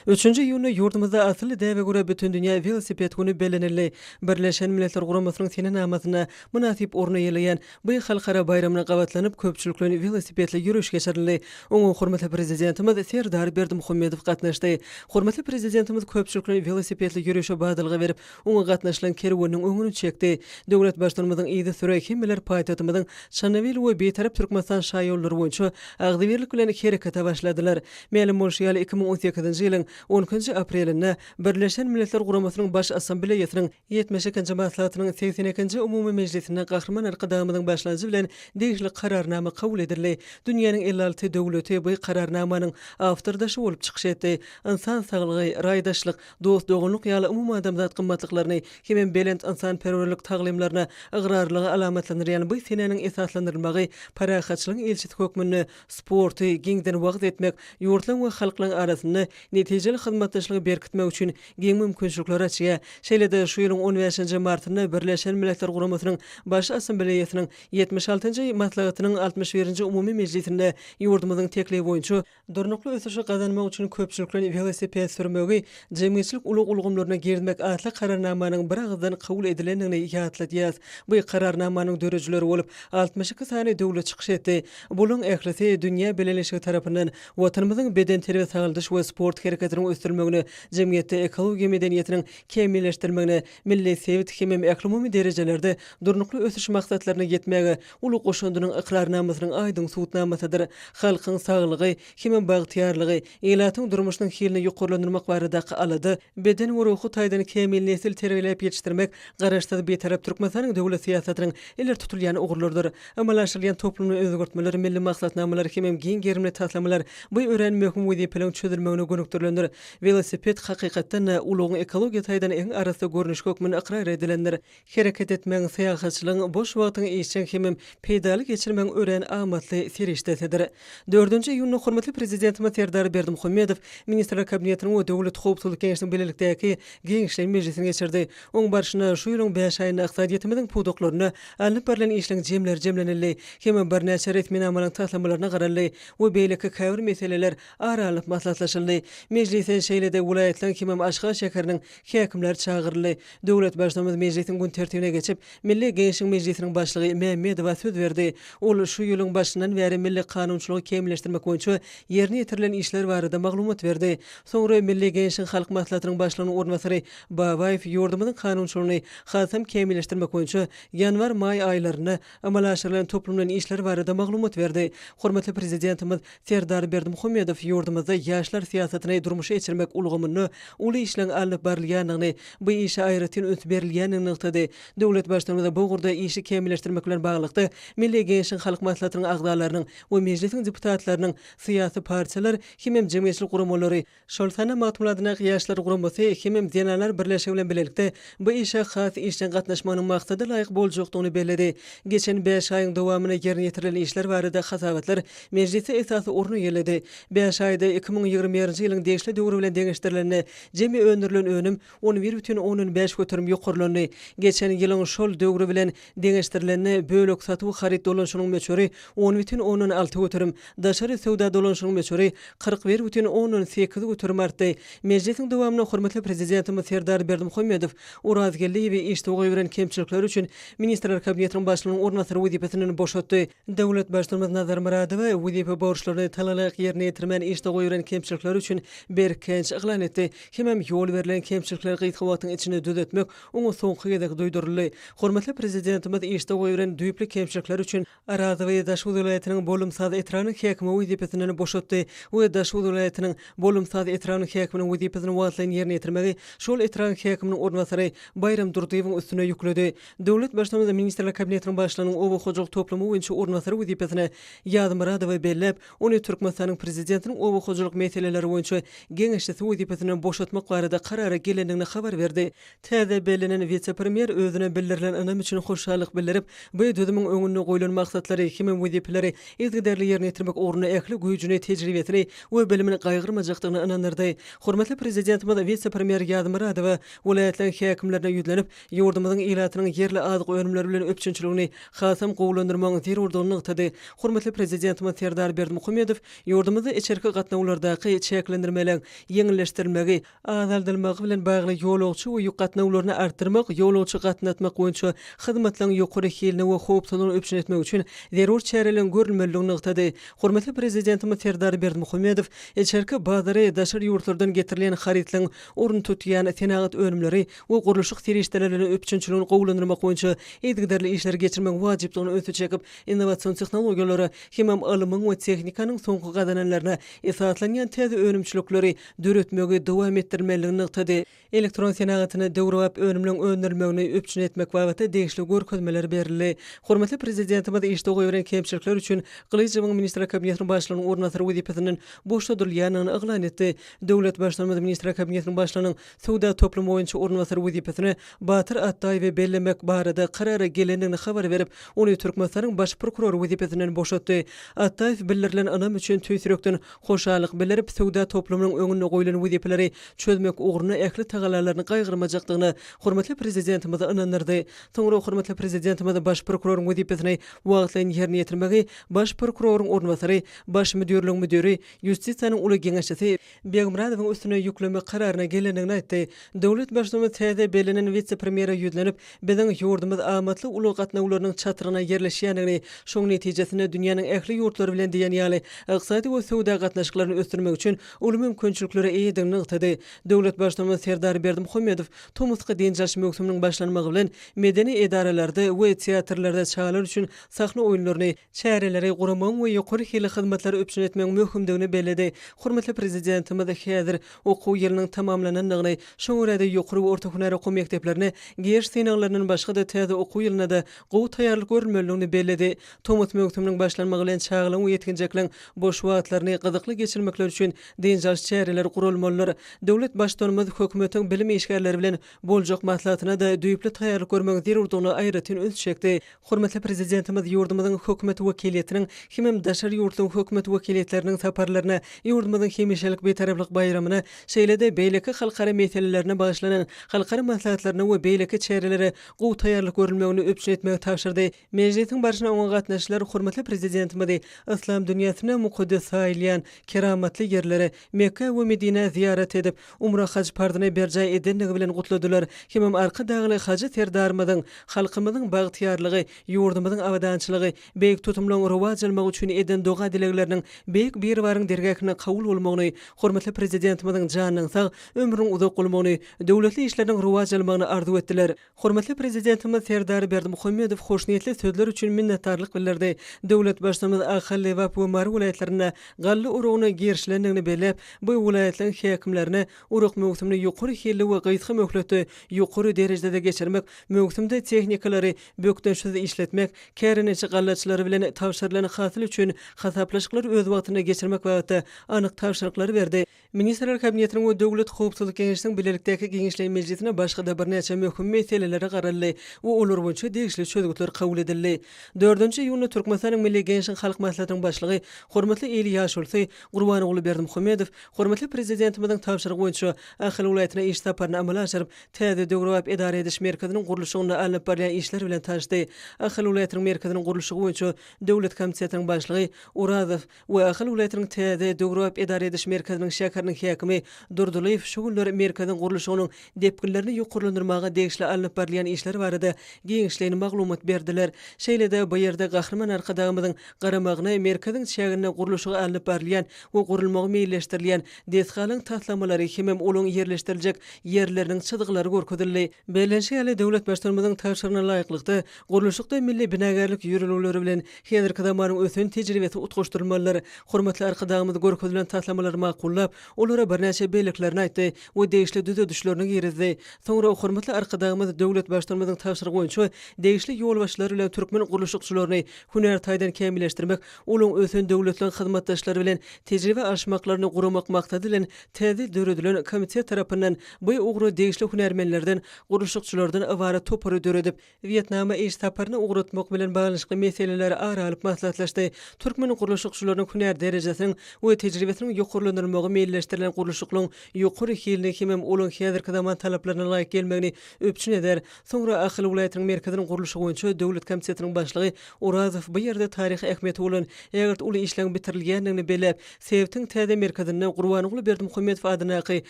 Üçünji iýunda ýurdumyzda asylly däbe görä Bütindünýä welosiped güni bellenildi. Birleşen Milletler Guramasynyň senenamasynda mynasyp orun eýeleýän bu halkara baýramyna gabatlanyp, köpçülikleýin welosipedli ýöriş geçirildi. Oňa hormatly Prezidentimiz Serdar Berdimuhamedow gatnaşdy. Hormatly Prezidentimiz köpçülikleýin welosipedli ýörişe badalga berip, Oňa gatnaşylan kerweniniň öňüni çekdi. Döwlet Baştutanymyzyň yzysüre hemmeler paýtagtymyzyň Çandybil we Bitarap Türkmenistan şaýollary boýunça agzybirlik bilen herekete başladylar. Mälim bolşy ýaly, 2018-nji ýylyň. on ikinji aprelinde Birleşen Milletler Guramasynyň Baş Assambleýasynyň 72-nji maslahatynyň 82-nji umumy mejlisinde Gahryman Arkadagymyzyň başlangyjy bilen degişli Kararnama kabul edildi. Dünýäniň 56 döwleti bu Kararnamanyň awtordaşy bolup çykyş etdi. Ynsan saglygy, raýdaşlyk, dost-doganlyk ýaly umumadamzat gymmatlyklaryny hemem belent ynsanperwerlik taglymlaryna ygrarlylygy alamatlandyrýan bu senäniň esaslandyrylmagy parahatçylygyň ilçisi hökmünde sporty giňden wagyz etmek, ýurtlaryň we halklaryň arasynda netijeli hyzmatdaşlygy berkitmek üçin giň mümkinçilikleri açýar. Şeýle-de şu ýylyň on bäşinji martynda Birleşen Milletler Guramasynyň Baş Assambleýasynyň 76-njy maslahatynyň 61-nji umumy mejlisinde ýurdumyzyň teklibi boýunça Durnukly ösüşi gazanmak üçin köpçülikleýin welosiped sürmegi jemgyýetçilik ulag ulgamlaryna girizmek atly Kararnamanyň biragyzdan kabul edilendigini ýatladýarys. Bu Kararnamanyň döredijileri bolup 62 sany döwlet çykyş etdi. Bularyň ählisi dünýä bileleşigi tarapyndan Watanymyzyň bedenterbiýe-sagaldyş we sport hereketiniň ösdürilmegine, jemgyýetde ekologiýa medeniýetiniň kämilleşdirilmegine, milli, sebit hemem ählumumy derejelerde durnukly ösüş maksatlaryna ýetmäge uly goşandynyň ykrarnamasynyň aýdyň subutnamasydyr. Halkyň saglygy hemem bagtyýarlygy, ilatyň durmuşynyň hilini ýokarlandyrmak baradaky alada, beden we ruhy taýdan kämil nesil terbiýeläp ýetişdirmek Garaşsyz, Bitarap Türkmenistanyň döwlet syýasatynyň ileri tutulýan ugurlarydyr. Amala aşyrylýan toplumly özgertmeler, milli maksatnamalar hemem giň gerimli taslamalar bu örän möhüm wezipeleriň çözülmegine gönükdirilendir. Welosiped, hakykatdan-da, ulagyň ekologiýa taýdan iň arassa görnüşi hökmünde ykrar edilendir. Hereket etmegiň, syýahatçylygyň, boş wagtyňy işjeň hemem peýdaly geçirmegiň örän amatly serişdesidir. Dördünji iýunda hormatly Prezidentimiz Serdar Berdimuhamedow Ministrler Kabinetiniň we Döwlet howpsuzlyk geňeşiniň bilelikdäki giňişleýin mejlisini geçirdi. Oň barşynda şu ýylyň bäş aýynda ykdysadyýetimiziň pudaklarynda alnyp barlan işleň jemleri jemlenildi hem birnäçe resminamalaryň taslamalaryna garaldy we beýleki käbir meseleler ara alnyp maslahatlaşyldy. Mejlise şeýle-de welaýatlaryň hemem Aşgabat şäheriniň häkimleri çagyryldy. Döwlet Baştutanymyz mejlisiň gün tertibine geçip, Milli Geňeşiň Mejlisiniň Başlygy Mämmedowa söz berdi. Ol şu ýylyň başyndan bäri milli kanunçylygy kämilleşdirmek boýunça ýerine ýetirilen işler barada maglumat berdi. Soňra Milli Geňeşiň Halk Maslahatynyň Başlygynyň orunbasary Babaýew ýurdumyzyň kanunçylygyny hasam kämilleşdirmek boýunça ýanwar-maý aýlarynda amala aşyrylan toplumlaýyn işler barada maglumat berdi. Hormatly Prezidentimiz Serdar Berdimuhamedow ýurdumyzda ýaşlar syýasatyny durmuşa geçirmek ulgamynda uly işleň alnyp barylýandygyny, bu işe aýratyn üns berilýändigini nygtady. Döwlet Baştutanymyz bu ugurda işi kämilleşdirmek bilen baglylykda, Milli Geňeşiň Halk Maslahatynyň agzalarynyň we Mejlisiň deputatlarynyň, syýasy partiýalar hemem jemgyýetçilik guramalary, şol sanda Magtymguly adyndaky Ýaşlar guramasy hemem Zenanlar birleşigi bilen bilelikde bu işe has işjeň gatnaşmagynyň maksada laýyk boljakdygyny belledi. Geçen bäş aýyň dowamynda ýerine ýetirilen işler barada hasabatlar mejlisde esasy orun eýeledi. Bäş aýda 2021-nji ýylyň degişli döwri bilen deňeşdirilende, jemi öndürilen önüm 11,5% ýokarlandy. Geçen ýylyň şol döwri bilen deňeşdirilende, bölek satuw haryt dolanyşygynyň möçberi 10,6%, daşary söwda dolanyşygynyň möçberi 41,8% artdy. Mejlisiň dowamynda hormatly Prezidentimiz Serdar Berdimuhamedow Orazgeldiýewi işde goýberen kemçilikleri üçin Ministrler Kabinetiniň Başlygynyň orunbasary wezipesinden boşatdy. Döwlet Baştutanymyz Nazar Myradowa wezipe borçlaryny talalaýyk ýerine ýetirmän işde goýberen kemçilikleri üçin berk käýinç yglan etdi. Hemem ýol berlen kemçilikleri gysga wagtyň içinde düzetmek oňa soňky gezek duýduryldy. Hormatly Prezidentimiz işde goýberen düýpli kemçilikleri üçin Arazowy Daşoguz welaýatynyň Bolumsaz etrabynyň häkimi wezipesinden boşatdy we Daşoguz welaýatynyň Bolumsaz etrabynyň häkiminiň wezipesini wagtlaýyn ýerine ýetirmegi şol etrabyň häkiminiň orunbasary Baýram Durdyýewiň üstüne ýükledi. Döwlet Baştutanymyz Ministrler Kabinetiniň Başlygynyň oba hojalyk toplumy boýunça orunbasary wezipesine Ýazmyradowy belläp, ony Türkmenistanyň Prezidentiniň oba hojalyk meseleleri boýunça geňeşçisi wezipesinden boşatmak barada karara gelendigini habar berdi. Täze bellenen wise-premýer özüne bildirilen ynam üçin hoşallyk bildirip, bu düzümiň öňünde goýlan maksatlary hemem wezipeleri yzygiderli ýerine ýetirmek ugrunda ähli güýjüni, tejribesini we bilimini gaýgyrmajakdygyna ynandyrdy. Hormatly Prezidentimiz wise-premýer Ýazmyradowa welaýatlaryň häkimlerine ýüzlenip, ýurdumyzyň ilatynyň ýerli azyk önümleri bilen üpjünçiligini hasam gowulandyrmagyň zerurdygyny nygtady. Hormatly Prezidentimiz Serdar Berdimuhamedow ýurdumyzda içerki gatnawlardaky çäklendirmeleriň ýeňilleşdirilmegi, azaldylmagy bilen bagly ýolagçy we ýük gatnawlaryny artdyrmak, ýolagçy gatnatmak boýunça hyzmatlaryň ýokary hilini we howpsuzlygyny üpjün etmek üçin zerur çäreleriň görülmelidigini nygtady. Hormatly Prezidentimiz Serdar Berdimuhamedow içerki bazary daşary ýurtlardan getirilýän harytlaryň ornuny tutýan senagat önümleri we gurluşyk serişdeleri bilen üpjünçiligini gowulandyrmak boýunça yzygiderli işleri geçirmegiň wajypdygyna ünsi çekip, innowasion tehnologiýalara hemem ylmyň we tehnikanyň soňky gazananlaryna esaslanýan täze önümçilikler. mümkinçilikleri döretmegi dowam etdirmelidigini nygtady. Elektron senagatynda döwrebap önümleň öndürilmegini üpjün etmek babatda degişli görkezmeler berildi. Hormatly Prezidentimiz işde goýberen kemçilikler üçin Gylyjowyň Ministrler Kabinetiniň Başlygynyň orunbasary wezipesinden boşadylýandygyny yglan etdi. Döwlet Baştutanymyz Ministrler Kabinetiniň Başlygynyň söwda toplumy boýunça orunbasary wezipesine Batyr Atdaýewi bellemek barada karara gelendigini habar berip, ony Türkmenistanyň Baş prokurory wezipesinden boşatdy. Atdaýew bildirilen ynam üçin tüýs ýürekden hoşallyk bildirip, söwda toplumynyň öňünde goýlan wezipeleri çözmek ugrunda ähli tagallalaryny gaýgyrmajakdygyna hormatly Prezidentimizi ynandyrdy. Soňra hormatly Prezidentimiz Baş prokuroryň wezipesini wagtlaýyn ýerine ýetirmegi Baş prokuroryň orunbasary, Baş müdirligiň müdiri, Ýustisiýanyň uly geňeşçisi Begmyradowyň üstüne ýüklemek kararyna gelendigini aýtdy. Döwlet Baştutanymyz täze bellenen wise-premýere ýüzlenip, biziň ýurdumyz amatly ulag gatnawlarynyň çatrygyna ýerleşýändigini, şoň netijesinde dünýäniň ähli ýurtlary bilen diýen ýaly ykdysady we söwda gatnaşyklaryny ösdürmek üçin uly mümkinçiliklere eýedigini nygtady. Döwlet Baştutanymyz Serdar Berdimuhamedow tomusky dynç alyş möwsüminiň başlanmagy bilen medeni edaralarda we teatrlarda çagalar üçin sahna oýunlaryny, çäreleri guramagyň we ýokary hilli hyzmatlary üpjün etmegiň möhümdigini belledi. Hormatly Prezidentimiz häzir okuw ýylynyň tamamlanandygyny, şoňa görä-de ýokary we orta hünär okuw mekdeplerine giriş synaglaryndan başga-da täze okuw ýylyna-da gowy taýýarlyk görülmelidigini belledi. Tomus möwsüminiň başlanmagy bilen çagalaryň we ýetginjekleriň boş wagtlaryny gyzykly geçirmekleri üçin dynç alyş çäreleri guralmalydyr. Döwlet Baştutanymyz hökümetiň bilim işgärleri bilen boljak maslahatyna-da düýpli taýýarlyk görmegiň zerurdygyna aýratyn üns çekdi. Hormatly Prezidentimiz ýurdumyzyň Hökümet wekiliýetiniň hemem daşary ýurtlaryň Hökümet wekiliýetleriniň saparlaryna, ýurdumyzyň hemişelik Bitaraplyk baýramyna, şeýle-de beýleki halkara meselelerine bagyşlanan halkara maslahatlaryna we beýleki çärelere gowy taýýarlyk görülmegini üpjün etmegi tabşyrdy. Mejlisiň barşynda oňa gatnaşyjylar hormatly Prezidentimizi yslam dünýäsinde mukaddes saýylýan keramatly ýerlere, Mekgä we Medinä zyýarat edip, umra haj parzyny berjaý edenligi bilen gutladylar hemem Arkadagly Hajy Serdarymyzyň halkymyzyň bagtyýarlygy, ýurdumyzyň abadançylygy, beýik tutumlaryň rowaç almagy üçin eden doga-dilegleriniň Beýik Biribaryň dergähinde kabul bolmagyny, hormatly Prezidentimiziň janynyň sag, ömrüniň uzak bolmagyny, döwletli işleriniň rowaç almagyny arzuw etdiler. Hormatly Prezidentimiz Serdar Berdimuhamedow hoşniýetli sözler üçin minnetdarlyk bildirdi. Döwlet Baştutanymyz Ahal, Lebap we Mary welaýatlarynda galla oragyna girişilendigini belläp, bu welaýatlaryň häkimlerine orak möwsümini ýokary hilli we gysga möhletde ýokary derejede geçirmek, möwsümde tehnikalary bökdençsiz işletmek, kärendeçi gallaçylary bilen tabşyrylan hasyl üçin hasaplaşyklary öz wagtynda geçirmek babatda anyk tabşyryklary berdi. Ministrler Kabinetiniň we Döwlet howpsuzlyk geňeşiniň bilelikdäki giňişleýin mejlisinde başga-da birnäçe möhüm meselelere garaldy we olar boýunça degişli çözgütler kabul edildi. Dördünji iýunda Türkmenistanyň Milli Geňeşiniň Halk Maslahatynyň Başlygy, hormatly il ýaşulusy Gurbanguly Berdimuhamedow hormatly Prezidentimiziň tabşyrygy boýunça Ahal welaýatyna iş saparyny amala aşyryp, täze döwrebap edara ediş merkeziniň gurluşygynda alnyp barylýan işler bilen tanyşdy. Ahal welaýatynyň merkeziniň gurluşygy boýunça döwlet komitetiniň başlygy Orazow we Ahal welaýatynyň täze döwrebap edara ediş merkeziniň şäheriniň häkimi Durdylyýew şu günler merkeziň gurluşygynyň depginlerini ýokarlandyrmaga degişli alnyp barylýan işler barada giňişleýin maglumat berdiler. Şeýle-de bu ýerde Gahryman Arkadagymyzyň garamagyna merkeziň çäginde gurluşygy alnyp barylýan we gurulmagy meýilleşdirilýän desgalaryň taslamalary hemem olaryň ýerleşdiriljek ýerleriniň çyzgylary görkezildi. Bellenişi ýaly, döwlet Baştutanymyzyň tabşyrygyna laýyklykda, gurluşykda milli binagärlik ýörelgeleri bilen Häzirki zamanyň ösen tejribesi utgaşdyrylmalydyr. Hormatly Arkadagymyz görkezilen taslamalary makullap, olara birnäçe belliklerini aýtdy we degişli düzedişlerini girizdi. Soňra hormatly Arkadagymyz döwlet Baştutanymyzyň tabşyrygy boýunça degişli ýolbaşçylar bilen türkmen gurluşykçylaryny hünär taýdan kämilleşdirmek, olaryň ösen döwletleriň hyzmatdaşlary bilen tejribe alyşmaklaryny guramak maksady bilen täze döredilen komitet tarapyndan bu ugra degişli hünärmenlerden, gurluşykçylardan ybarat topary döredip, Wýetnama iş saparyna ugratmak bilen baglanyşykly meseleleri ara alyp maslahatlaşdy. Türkmen gurluşykçylarynyň hünär derejesiniň we tejribesiniň ýokarlandyrylmagy meýilleşdirilen gurluşyklaryň ýokary hilini hemem olaryň häzirki zaman talaplaryna laýyk gelmegini üpjün eder. Soňra Ahal welaýatynyň merkeziniň gurluşygy boýunça döwlet komitetiniň başlygy Orazow bu ýerde taryhy ähmiýeti bolan ägirt uly işleň bitirilýändigini belläp, sebitiň täze merkezinde Gurbanguly Berdimuhamedow adyndaky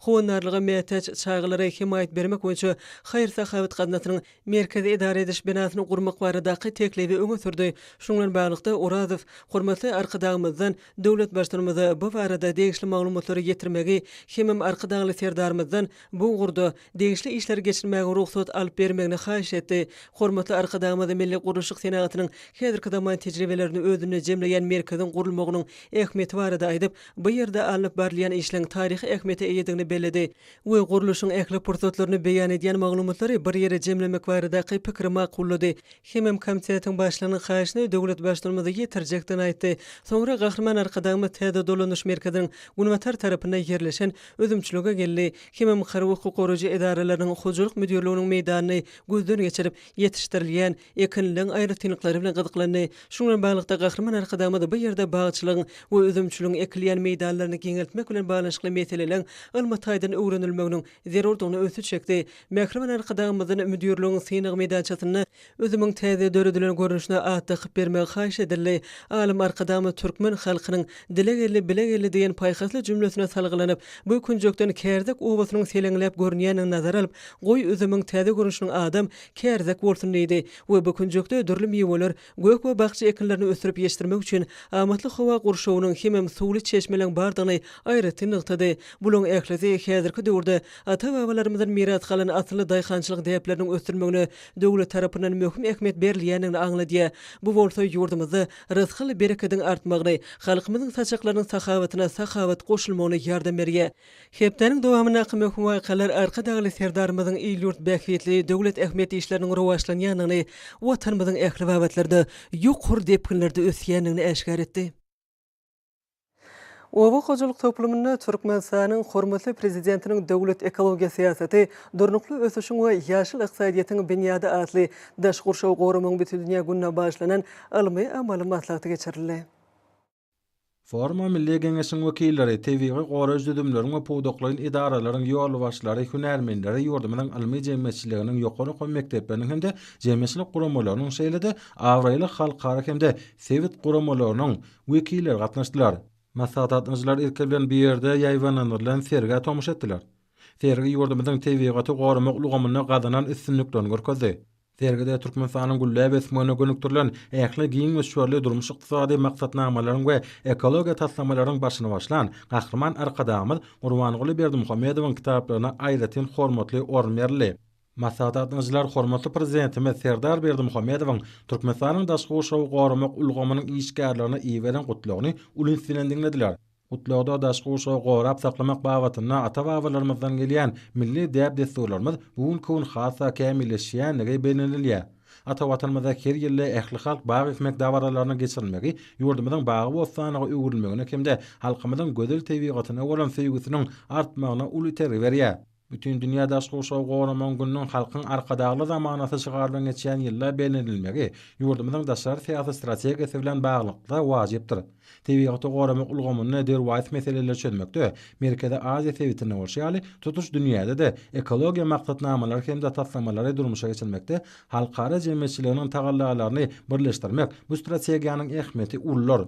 Howandarlyga mätäç çagalara hemaýat bermek boýunça haýyr-sahawat gaznasynyň merkezi edara ediş binasyny gurmak baradaky teklibi öňe sürdi. Şunuň bilen baglylykda, Orazow hormatly Arkadagymyzdan döwlet Baştutanymyza bu barada degişli maglumatlary ýetirmegi hemem Arkadagly Serdarymyzdan bu ugurda degişli işleri geçirmäge rugsat alyp bermegini haýyş etdi. Hormatly Arkadagymyz milli gurluşyk senagatynyň häzirki zaman tejribelerini özünde jemleýän merkeziň gurulmagynyň ähmiýeti barada aýdyp, bu ýerde alnyp. barylýan işleň taryhy ähmiýete eýedigini belledi we gurluşyň ähli pursatlaryny beýan edýän maglumatlary bir ýere jemlemek baradaky pikiri makullady hemem komitetiň başlygynyň haýyşyny döwlet Baştutanymyza ýetirjekdigini aýtdy. Soňra Gahryman Arkadagymyz täze dolanyş merkeziniň günbatar tarapynda ýerleşen üzümçilige geldi hemem harby hukuk goraýjy edaralarynyň hojalyk müdirliginiň meýdanyny gözden geçirip, ýetişdirilýän ekinleň aýratynlyklary bilen gyzyklandy. Şunuň bilen baglylykda, Gahryman Arkadagymyz bu ýerde bagçylygyň we üzümçiligiň ekilýän meýdanlaryny giňeltmek bilen baglanyşykly meseleleň ylmy taýdan öwrenilmeginiň zerurdygyna ünsi çekdi. Mähriban Arkadagymyzdan müdirligiň synag meýdançasynda üzümiň täze döredilen görnüşine at dakyp bermegi haýyş edildi. Alym Arkadagymyz türkmen halkynyň Dile geldi, bile geldi diýen paýhasly jümlesine salgylanyp, bu künjekden Kärzek obasynyň seleňläp görünýändigini nazara alyp, Goý, üzümiň täze görnüşiniň adam Kärizek bolsun diýdi we bu künjekde dürli miweler, gök we bakja ekinlerini ösdürip ýetişdirmek üçin amatly howa gurşawynyň hemem suwly çeşmeleň bardygyny aýratyn nygtady. Bulaň ählisi häzirki döwürde ata-babalarymyzdan miras galan asylly daýhançylyk däpleriniň ösdürilmegine döwlet tarapyndan möhüm ähmiýet berilýändigini aňladýar. Bu bolsa ýurdumyzda rysgal-berekediň artmagyny, halkymyzyň saçaklarynyň sahawatyna sahawat goşulmagyna ýardam berýär. Hepdäniň dowamyndaky möhüm wakalar Arkadagly Serdarymyzyň il-ýurt bähbitli, döwlet ähmiýetli işleriniň rowaçlanýandygyny, Watanymyzyň ähli babatlarda ýokary depginlerde ösýändigini äşgär etdi. Oba hojalyk toplumynda Türkmenistanyň hormatly Prezidentiniň döwlet ekologiýa syýasaty, durnukly ösüşiň we ýaşyl ykdysadyýetiň binýady atly daşky gurşawy goramagyň bütindünýä gününe bagyşlanan ylmy-amaly maslahaty geçirildi. Foruma Milli Geňeşiň wekilleri, tebigy goraýjy düzümleriň we pudaklaýyn edaralaryň ýolbaşçylary, hünärmenleri, ýurdumyzyň ylmy jemgyýetçiliginiň, ýokary okuw mekdepleriniň hem-de jemgyýetçilik guramalarynyň, şeýle-de abraýly halkara hem-de sebit guramalarynyň wekilleri gatnaşdylar. Maslahata gatnaşyjylar ilki bilen bu ýerde ýaýbaňlandyrylan sergä tomaşa etdiler. Sergi ýurdumyzyň tebigaty goramak ulgamynda gazanan üstünliklerini görkezdi. Sergide Türkmenistanyň gülläp ösmegine gönükdirilen ähli giň möçberli durmuş-ykdysady maksatnamalaryň we ekologiýa taslamalaryň başyny başlan Gahryman Arkadagymyz Gurbanguly Berdimuhamedowyň kitaplaryna aýratyn hormatly orun berildi. Maslahata gatnaşyjylar hormatly Prezidentimiz Serdar Berdimuhamedowyň Türkmenistanyň daşky gurşawy goramak ulgamynyň işgärlerine iberen Gutlagyny uly üns bilen diňlediler. Gutlagda daşky gurşawy gorap saklamak babatynda ata-babalarymyzdan gelýän milli däp-dessurlarymyz bu günki gün has-da kämilleşýändigi bellenilýär. Ata Watanymyzda her ýylda ählihalk bag ekmek dabaralarynyň geçirilmegi ýurdumyzyň bagy-bossanlyga öwrülmegine hem-de halkymyzyň gözel tebigatyna bolan söýgüsiniň artmagyna uly itergi berýär. Bütindünýä daşky gurşawy goramagyň gününiň Halkyň Arkadagly zamanasy şygary bilen geçýän ýylda bellenilmegi ýurdumyzyň daşary syýasy strategiýasy bilen baglylykda wajypdyr. Tebigaty goramak ulgamynda derwaýys meseleleri çözmekde Merkezi Aziýa sebitinde bolşy ýaly, tutuş dünýäde-de ekologiýa maksatnamalary hem-de taslamalary durmuşa geçirmekde halkara jemgyýetçiliginiň tagallalaryny birleşdirmek bu strategiýanyň ähmiýeti uludyr.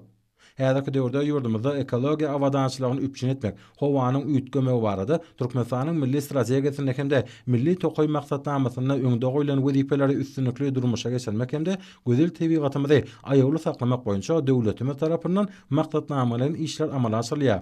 Häzirki döwürde ýurdumyzda ekologiýa abadançylygyny üpjün etmek, howanyň üýtgemegi barada Türkmenistanyň Milli strategiýasynda hem-de Milli tokaý maksatnamasynda öňde goýlan wezipeleri üstünlikli durmuşa geçirmek hem-de gözel tebigatymyzy aýawly saklamak boýunça döwletimiz tarapyndan maksatnamalaýyn işler amala aşyrylýar.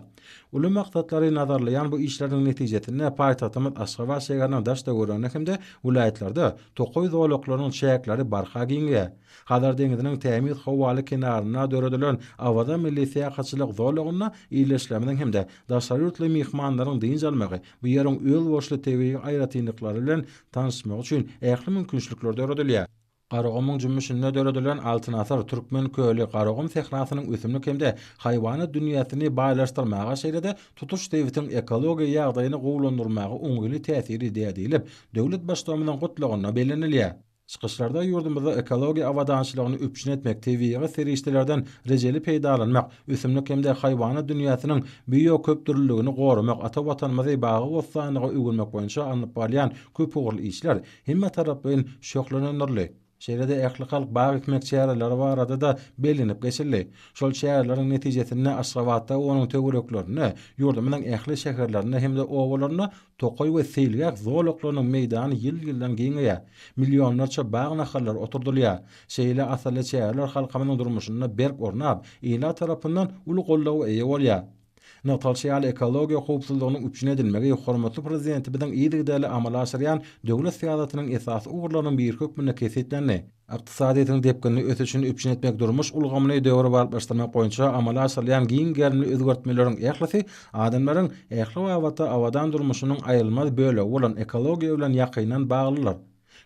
Uly maksatlary nazarlaýan bu işleriň netijesinde paýtagtymyz Aşgabat şäheriniň daş-töwereginde hem-de welaýatlarda tokaý zolaklarynyň çäkleri barha giňeýär. Hazar deňziniň tämiz howaly kenarynda döredilen Awaza milli syýahatçylyk zolagynda ildeşlerimiziň hem-de daşary ýurtly myhmanlaryň dynç almagy, bu ýeriň özboluşly tebigy aýratynlyklary bilen tanyşmagy üçin ähli mümkinçilikler döredilýär. Garagumuň jümmüşinde döredilen Altyn asyr Türkmen köli Garagum sährasynyň ösümlik hem-de haýwanat dünýäsini baýlaşdyrmaga, şeýle-de tutuş sebitiň ekologiýa ýagdaýyny gowulandyrmaga oňaýly täsir edýär diýlip, döwlet Baştutanymyzyň Gutlagynda bellenilýär. Çykyşlarda ýurdumyzda ekologiýa abadançylygyny üpjün etmek, tebigy serişdelerden rejeli peýdalanmak, ösümlik hem-de haýwanat dünýäsiniň bioköpdürlüligini goramak, ata Watanymyzy bagy-bossanlyga öwürmek boýunça alnyp barylýan köpugurly işler hemmetaraplaýyn şöhlelendirildi. Şeýle-de ählihalk bag ekmek çäreleri barada-da bellenip geçildi. Şol çäreleriň netijesinde Aşgabatda we onuň töwereklerinde, ýurdumyzyň ähli şäherlerinde hem-de obalarynda Tokaý we seýilgäh zolaklarynyň meýdany ýyl-ýyldan giňeýär. Millionlarça bag nahallary oturdylýar. Şeýle asylly çäreler halkymyzyň durmuşynda berk ornap, ilat tarapyndan uly goldawa eýe bolýar. Nygtalyşy ýaly, ekologiýa howpsuzlygynyň üpjün edilmegi hormatly Prezidentimiziň yzygiderli amala aşyrýan döwlet syýasatynyň esasy ugurlarynyň biri hökmünde kesgitlendi. Ykdysadyýetiň depginli ösüşini üpjün etmek, durmuş ulgamyny döwrebaplaşdyrmak boýunça amala aşyrylýan giň gerimli özgertmeleriň ählisi adamlaryň ähli babatda abadan durmuşynyň aýrylmaz bölegi bolan ekologiýa bilen ýakyndan baglydyr.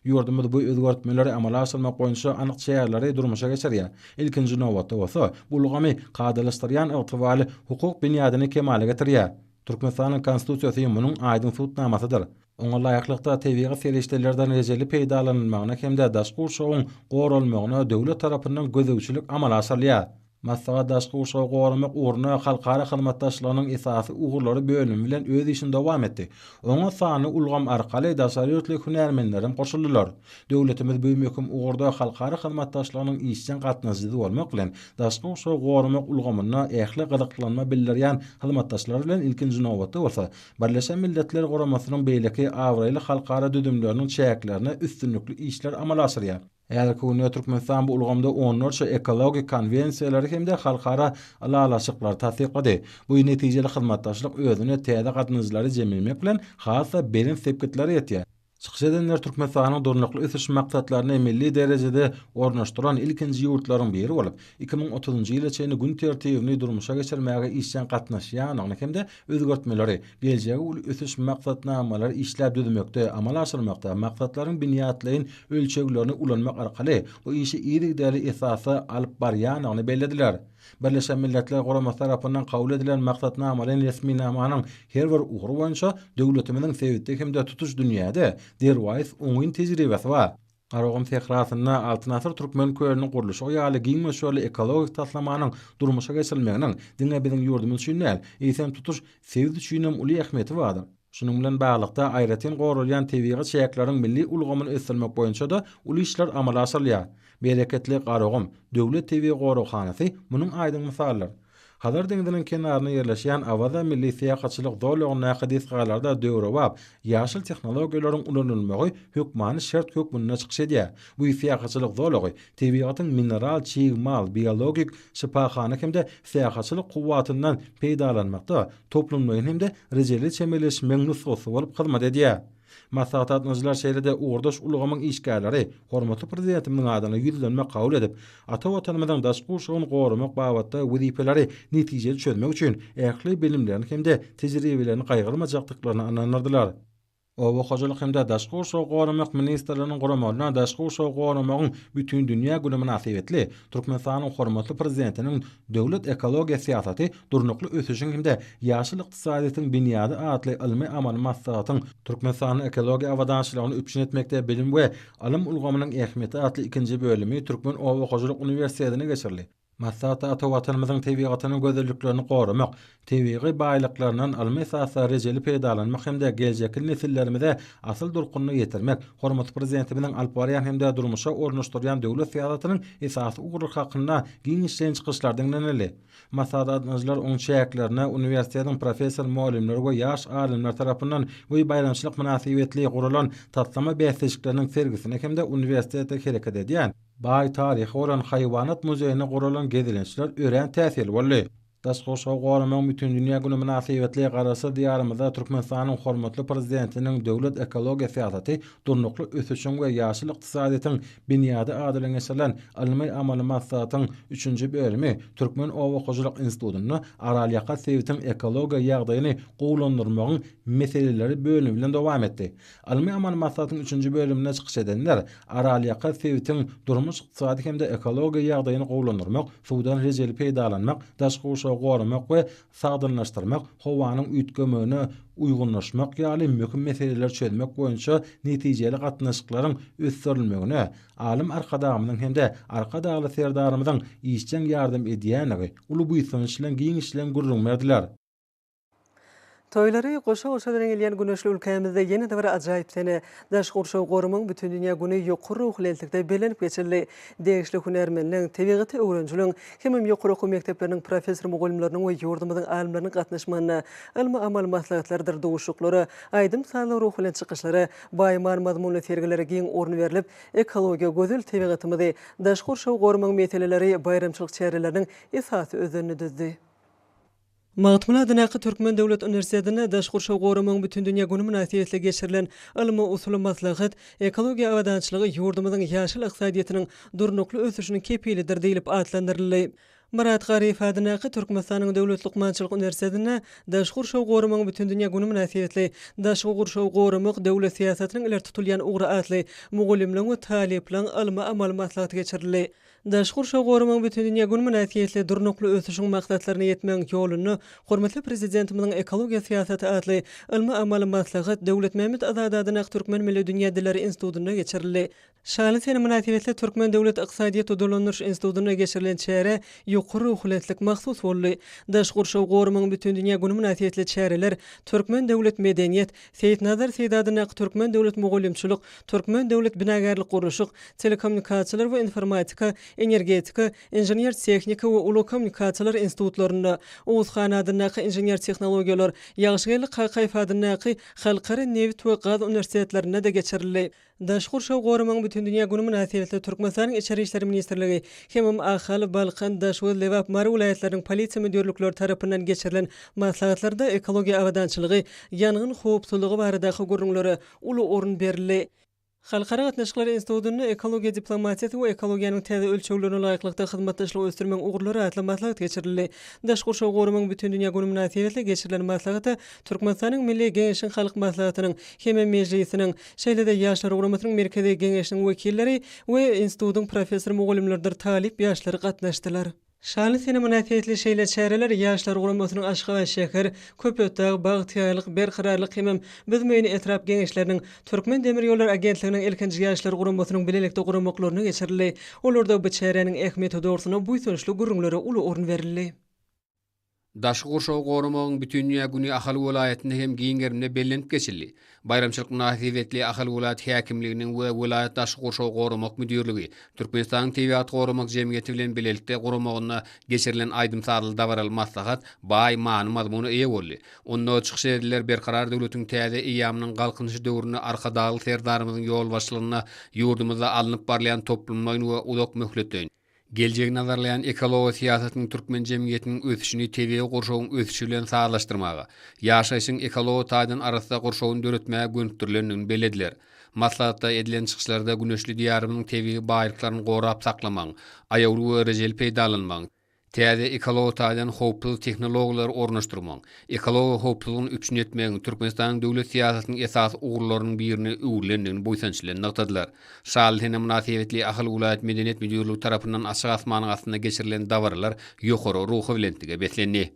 Ýurdumyz bu özgertmeleri amala aşyrmak boýunça anyk çäreleri durmuşa geçirýär. Ilkinji nobatda bolsa, bu ulgamy kadalaşdyrýan ygtybarly hukuk binýadyny kemala getirýär. Türkmenistanyň Konstitusiýasy munuň aýdyň subutnamasydyr. Oňa laýyklykda, tebigy serişdelerden rejeli peýdalanylmagyna hem-de daşky gurşawyň goralmagyna döwlet tarapyndan gözegçilik amala aşyrylýar. Maslahat daşky gurşawy goramak ugrunda halkara hyzmatdaşlygynyň esasy ugurlary bölümi bilen öz işini dowam etdi. Oňa sanly ulgam arkaly daşary ýurtly hünärmenlerem goşuldylar. Döwletimiz bu möhüm ugurda halkara hyzmatdaşlygynyň işjeň gatnaşyjysy bolmak bilen, daşky gurşawy goramak ulgamynda ähli gyzyklanma bildirýän hyzmatdaşlar bilen, ilkinji nobatda bolsa, Birleşen Milletler Guramasynyň beýleki abraýly halkara düzümleriniň çäklerinde üstünlikli işler amala aşyrýar. Häzirki günde Türkmenistan bu ulgamda onlarça ekologik konwensiýalary hem-de halkara ylalaşyklary tassyklady. Bu netijeli hyzmatdaşlyk özüne täze gatnaşyjylary jemlemek bilen, has-da belent sepgitlere ýetýär. Çykyş edenler Türkmenistanyň Durnukly ösüş maksatlaryny milli derejede ornaşdyran ilkinji ýurtlaryň biri bolup, 2030-njy ýyla çenli gün tertibini durmuşa geçirmäge işjeň gatnaşýandygyny hem-de özgertmeleri, geljegi uly ösüş maksatnamalary işläp düzmekde, amala aşyrmakda maksatlaryň binýatlaýyn ölçeglerini ulanmak arkaly bu işi yzygiderli esasda alyp barýandygyny bellediler. Birleşen Milletler Guramasy tarapyndan kabul edilen maksatnamalaýyn resminamanyň her bir ugry boýunça döwletimiziň sebitde hem-de tutuş dünýäde derwaýys oňyn tejribesi bar. Garagum sährasynda Altyn asyr Türkmen kölüniň gurluşygy ýaly giň möçberli ekologik taslamanyň durmuşa geçirilmeginiň diňe biziň ýurdumyz üçin däl, eýsem tutuş sebit üçinem uly ähmiýeti bardyr. Şunuň bilen baglylykda, aýratyn goralýan tebigy çäkleriň milli ulgamyny ösdürmek boýunça-da uly işler amala aşyrylýar. Bereketli Garagum döwlet tebigy goraghanasy munuň aýdyň mysalydyr. Hazar deňziniň kenarynda ýerleşýän Awaza milli syýahatçylyk zolagyndaky desgalarda döwrebap ýaşyl tehnologiýalaryň ulanylmagy hökmany şert hökmünde çykyş edýär. Bu syýahatçylyk zolagy tebigatyň mineral çig mal, biologik şypahana hem-de syýahatçylyk kuwwatyndan peýdalanmakda toplumlaýyn hem-de rejeli çemeleşmegiň nusgasy bolup hyzmat edýär. Maslahata gatnaşyjylar şeýle-de ugurdaş ulgamyň işgärleri hormatly Prezidentimiziň adyna ýüzlenme kabul edip, ata Watanymyzyň daşky gurşawyny goramak babatda wezipeleri netijeli çözmek üçin ähli bilimlerini hem-de tejribelerini gaýgyrmajakdyklaryna ynandyrdylar. Oba hojalyk hem-de daşky gurşawy goramak ministrliginiň guramagynda Daşky gurşawy goramagyň bütindünýä güni mynasybetli Türkmenistanyň hormatly Prezidentiniň Döwlet ekologiýa syýasaty durnukly ösüşiň hem-de ýaşyl ykdysadyýetiň binýady atly ylmy-amaly maslahatyň Türkmenistanda ekologiýa abadançylygyny üpjün etmekde bilim we ylym ulgamynyň ähmiýeti atly ikinji bölümi Türkmen oba hojalyk uniwersitetinde geçirildi. Maslahatda ata Watanymyzyň tebigatynyň gözelliklerini goramak, tebigy baýlyklaryndan ylmy esasda rejeli peýdalanmak hem-de geljekki nesillerimize asyl durkuny ýetirmek hormatly Prezidentimiziň alyp barýan hem-de durmuşa ornaşdyrýan döwlet syýasatynyň esasy ugurlary hakynda giňişleýin çykyşlar diňlenildi. Maslahata gatnaşyjylar onuň çäklerinde uniwersitetiň professor-mugallymlary we ýaş alymlary tarapyndan bu baýramçylyk mynasybetli guralan taslama bäsleşikleriniň sergisine hem-de uniwersitetde hereket edýän Baý taryhy bolan haýwanat muzeýine guralan gezelençler örän täsirli boldy. Daşky gurşawy goramagyň bütindünýä güni mynasybetli Garaşsyz Diýarymyzda Türkmenistanyň hormatly Prezidentiniň Döwlet ekologiýa syýasaty durnukly ösüşiň we ýaşyl ykdysadyýetiň binýady ady bilen geçirilen ylmy-amaly maslahatyň üçünji bölümi Türkmen oba hojalyk institutynda Aralýaka sebitiň ekologiýa ýagdaýyny gowulandyrmagyň meseleleri bölümi bilen dowam etdi. Ylmy-amaly maslahatyň üçünji bölüminde çykyş edenler Aralýaka sebitiň durmuş-ykdysady hem-de ekologiýa ýagdaýyny gowulandyrmak, suwdan rejeli peýdalanmak, daşky gurşawy goramak we sagdynlaşdyrmak, howanyň üýtgemegine uýgunlaşmak ýaly möhüm meseleleri çözmek boýunça netijeli gatnaşyklaryň ösdürilmegine alym Arkadagymyzyň hem-de Arkadagly Serdarymyzyň işjeň ýardam edýändigi uly buýsanç bilen giňişleýin gürrüň berdiler. Toýlary goşa-goşa bilen gelýän güneşli ülkämizde ýene-de bir ajaýyp sene, Daşky gurşawy goramagyň bütindünýä güni ýokary ruhubelentlikde bellenip geçildi. Degişli hünärmenleň, tebigaty öwrenijileriň hemem ýokary okuw mekdepleriniň professor-mugallymlarynyň we ýurdumyzyň alymlarynyň gatnaşmagynda ylmy-amaly maslahatlardyr duşuşyklara, aýdym-sazly ruhubelent çykyşlara, baý many-mazmunly sergilere giň orun berlip, ekologiýa, gözel tebigatymyzy, daşky gurşawy goramagyň meseleleri baýramçylyk çäreleriniň esasy özenini düzdi. Magtymguly adyndaky Türkmen döwlet uniwersitetinde Daşky gurşawy goramagyň bütindünýä güni mynasybetli geçirilen ylmy-usuly maslahat Ekologiýa abadançylygy ýurdumyzyň ýaşyl ykdysadyýetiniň durnukly ösüşiniň kepilidir diýlip atlandyryldy. Myrat Garyýew adyndaky Türkmenistanyň Döwlet lukmançylyk uniwersitetinde Daşky gurşawy goramagyň bütindünýä güni mynasybetli Daşky gurşawy goramak döwlet syýasatynyň ileri tutulýan ugry atly mugallymlaryň we talyplaryň ylmy-amaly maslahaty geçirildi. Daşky gurşawy goramagyň bütindünýä güni mynasybetli Durnukly ösüşiň maksatlaryna ýetmegiň ýolunda hormatly Prezidentimiziň ekologiýa syýasaty atly ylmy-amaly maslahat Döwletmämmet Azady adyndaky Türkmen milli dünýä dilleri institutynda geçirildi. Şanly sene mynasybetli Türkmen döwlet ykdysadyýet we dolandyryş institutynda geçirilen çärä ýokary ruhubelentlik mahsus boldy. Daşky gurşawy goramagyň bütindünýä güni mynasybetli çäreler Türkmen döwlet medeniýet, Seýitnazar Seýdi adyndaky Türkmen döwlet mugallymçylyk, Türkmen döwlet binagärlik-gurluşyk, telekommunikasiýalar we informatika, energetika, inžener-tehnika we ulag kommunikasiýalar institutlarynda, Oguz han adyndaky inžener-tehnologiýalar, Ýagşygeldi Kakaýew adyndaky Halkara nebit we gaz uniwersitetlerinde-de geçirildi. Daşky gurşawy goramagyň bütindünýä güni mynasybetli Türkmenistanyň Içeri işler ministrligi hemem Ahal, Balkan, Daşoguz, Lebap, Mary welaýatlarynyň polisiýa müdirlikleri tarapyndan geçirilen maslahatlarda ekologiýa abadançylygy, ýangyn howpsuzlygy baradaky gürrüňlere uly orun berildi. Halkara gatnaşyklary institutynda Ekologiýa diplomatiýasy we ekologiýanyň täze ölçeglerine laýyklykda hyzmatdaşlygy ösdürmegiň ugurlary atly maslahat geçirildi. Daşky gurşawy goramagyň bütindünýä güni mynasybetli geçirilen maslahata Türkmenistanyň Milli Geňeşiň Halk Maslahatynyň hem-ä Mejlisiniň, şeýle-de Ýaşlar guramasynyň Merkezi Geňeşiniň wekilleri we institutyň professor-mugallymlarydyr talyp ýaşlary gatnaşdylar. Şanly sene mynasybetli şeýle çäreler Ýaşlar guramasynyň Aşgabat şäher, Köpetdag, Bagtyýarlyk, Berkararlyk hemem Büzmeýin etrap Geňeşleriniň, Türkmendemirýollary agentliginiň ilkinji Ýaşlar guramasynyň bilelikde guramaklarynda geçirildi. Olarda bu çäräniň ähmiýeti dogrusynda buýsançly gürrüňlere uly orun berildi. Daşky gurşawy goramagyň bütindünýä güni Ahal welaýatynda hem giň gerimde bellenip geçildi. Baýramçylyk mynasybetli Ahal welaýat häkimliginiň we welaýat daşky gurşawy goramak müdirligi, Türkmenistanyň Tebigaty goramak jemgyýeti bilen bilelikde guramagynda geçirilen aýdym-sazly dabaraly maslahat baý many-mazmuna eýe boldy. Onda çykyş edijiler Berkarar döwletiň täze eýýamynyň Galkynyşy döwründe Arkadagly Serdarymyzyň ýolbaşçylygynda ýurdumyzda alnyp barylýan toplumlaýyn we uzak möhletleýin, Geljegi nazarlaýan ekologiýa syýasatynyň türkmen jemgyýetiniň ösüşini tebigy gurşawyň ösüşi bilen sazlaşdyrmaga, ýaşaýşyň ekologiýa taýdan arassa gurşawyny döretmäge gönükdirilendigini bellediler. Maslahatda edilen çykyşlarda güneşli Diýarymyzyň tebigy baýlyklaryny gorap saklamagyň, aýawly we rejeli peýdalanmagyň, täze ekologiýa taýdan howpsuz tehnologiýalary ornaşdyrmagyň, ekologiýa howpsuzlygyny üpjün etmegiň Türkmenistanyň döwlet syýasatynyň esasy ugurlarynyň birine öwrülendigini buýsanç bilen nygtadylar. Şaly sene mynasybetli Ahal welaýat Medeniýet müdirligi tarapyndan açyk asmanyň astynda geçirilen dabaralar ýokary ruhubelentlige beslendi.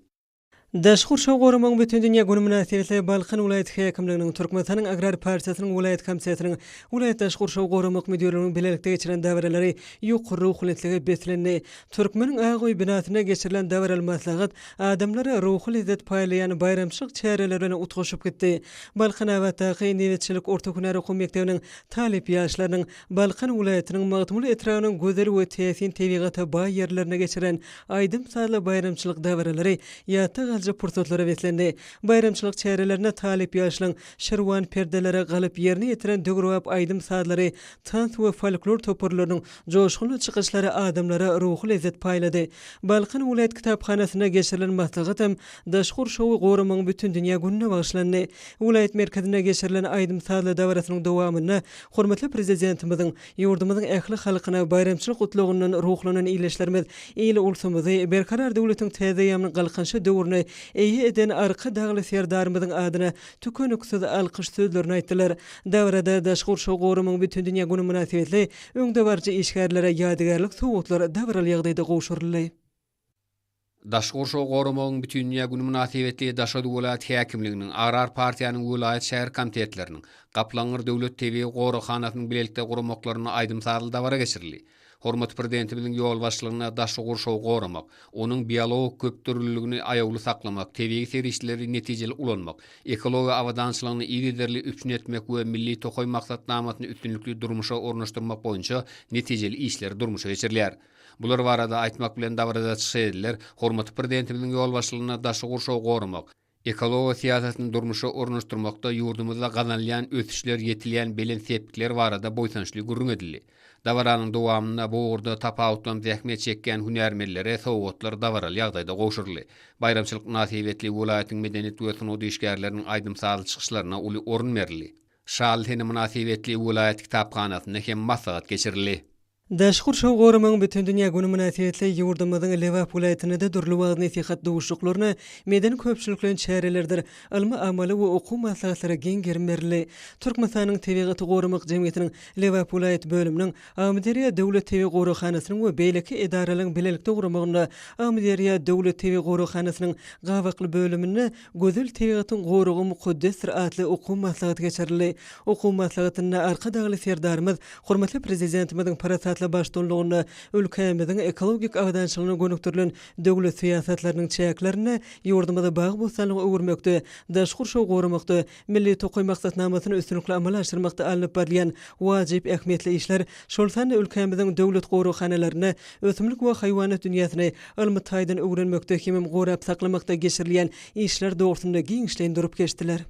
Daşky gurşawy goramagyň bütindünýä güni mynasybetli Balkan welaýat häkimliginiň, Türkmenistanyň Agrar partiýasynyň welaýat komitetiniň, welaýat daşky gurşawy goramak müdirliginiň bilelikde geçiren dabaralary ýokary ruhubelentlige beslendi. Türkmeniň ak öýi binasynda geçirilen dabaraly maslahat adamlara ruhy lezzet paýlaýan baýramçylyk çäreleri bilen utgaşyp gitdi. Balkanabatdaky nebitçilik orta hünär okuw mekdebiniň Talyp ýaşlarynyň Balkan welaýatynyň Magtymguly etrabynyň gözel we täsin tebigata baý ýerlerinde geçiren aýdym-sazly baýramçylyk dabaralary ýatda galyjy pursatlara beslendi. Baýramçylyk çärelerinde talyp ýaşlaryň şirwan perdelere galyp ýerine ýetiren döwrebap aýdym-sazlary, tans we folklor toparlarynyň joşgunly çykyşlary adamlara ruhy lezzet paýlady. Balkan welaýat kitaphanasynda geçirilen maslahat hem Daşky gurşawy goramagyň bütindünýä gününe bagyşlandy. Welaýat merkezinde geçirilen aýdym-sazly dabarasynyň dowamynda hormatly Prezidentimiziň ýurdumyzyň ähli halkyna baýramçylyk gutlagyndan ruhlanan ildeşlerimiz il-ulsumyzy Berkarar döwletiň täze eýýamynyň Galkynyşy döwrüne eýe eden Arkadagly Serdarymyzyň adyna tükeniksiz alkyş sözlerini aýtdylar. Dabarada Daşky gurşawy goramagyň bütindünýä güni mynasybetli öňdebaryjy işgärlere ýadygärlik sowgatlar dabaraly ýagdaýda gowşuryldy. Daşky gurşawy goramagyň bütindünýä güni mynasybetli Daşoguz welaýat häkimliginiň, Agrar partiýanyň welaýat şäher komitetleriniň, Gaplaňgyr döwlet tebigy goraghanasynyň bilelikde guramaklarynda aýdym-sazly dabara geçirildi. Hormatly Prezidentimiziň ýolbaşçylygynda daşky gurşawy goramak, onuň biologik köpdürlüligini aýawly saklamak, tebigy serişdeleri netijeli ulanmak, ekologiýa abadançylygyny yzygiderli üpjün etmek we Milli tokaý maksatnamasyny üstünlikli durmuşa ornaşdyrmak boýunça netijeli işler durmuşa geçirilýär. Bular barada aýtmak bilen dabarada çykyş ediler, hormatly Prezidentimiziň ýolbaşçylygynda daşky gurşawy goramak. Ekologiýa syýasatyny durmuşa ornaşdyrmakda ýurdumyzda gazanylýan ösüşler, ýetilýän belent sepgitler barada buýsançly gürrüň edildi. Dabaranyň dowamynda bu ugurda tapawutlanyp zähmet çekýän hünärmenlere sowgatlar dabaraly ýagdaýda gowşuryldy. Baýramçylyk mynasybetli welaýatyň medeniýet we sungat işgärleriniň aýdym-sazly çykyşlaryna uly orun berildi. Şaly sene mynasybetli welaýat kitaphanasynda hem maslahat geçirildi. Daşky gurşawy goramagyň Bütindünýä güni mynasybetli ýurdumyzyň Lebap welaýatynda-da dürli wagyz-nesihat duşuşyklaryna, medeni-köpçülikleýin çärelerdir ylmy-amaly we okuw maslahatlara giň gerim berildi. Türkmenistanyň Tebigaty goramak jemgyýetiniň Lebap welaýat bölüminiň, Amyderýa döwlet tebigy goraghanasynyň we beýleki edaralaryň bilelikde guramagynda Amyderýa döwlet tebigy goraghanasynyň Gabakly bölüminde Gözel tebigatyň goragy mukaddesdir atly okuw maslahaty geçirildi. Okuw maslahatynda Arkadagly Serdarymyz hormatly Prezidentimiziň parasatly baştutanlygynda ülkämiziň ekologik abadançylygyna gönükdirilen döwlet syýasatlarynyň çäklerinde ýurdumyzy bagy-bossanlyga öwürmekde, daşky gurşawy goramakda, Milli tokaý maksatnamasyny üstünlikli amala aşyrmakda alnyp barylýan wajyp ähmiýetli işler, şol sanda ülkämiziň döwlet goraghanalarynda ösümlik we haýwanat dünýäsini ylmy taýdan öwrenmekde hemem gorap saklamakda geçirilýän işler dogrusynda giňişleýin durup geçdiler.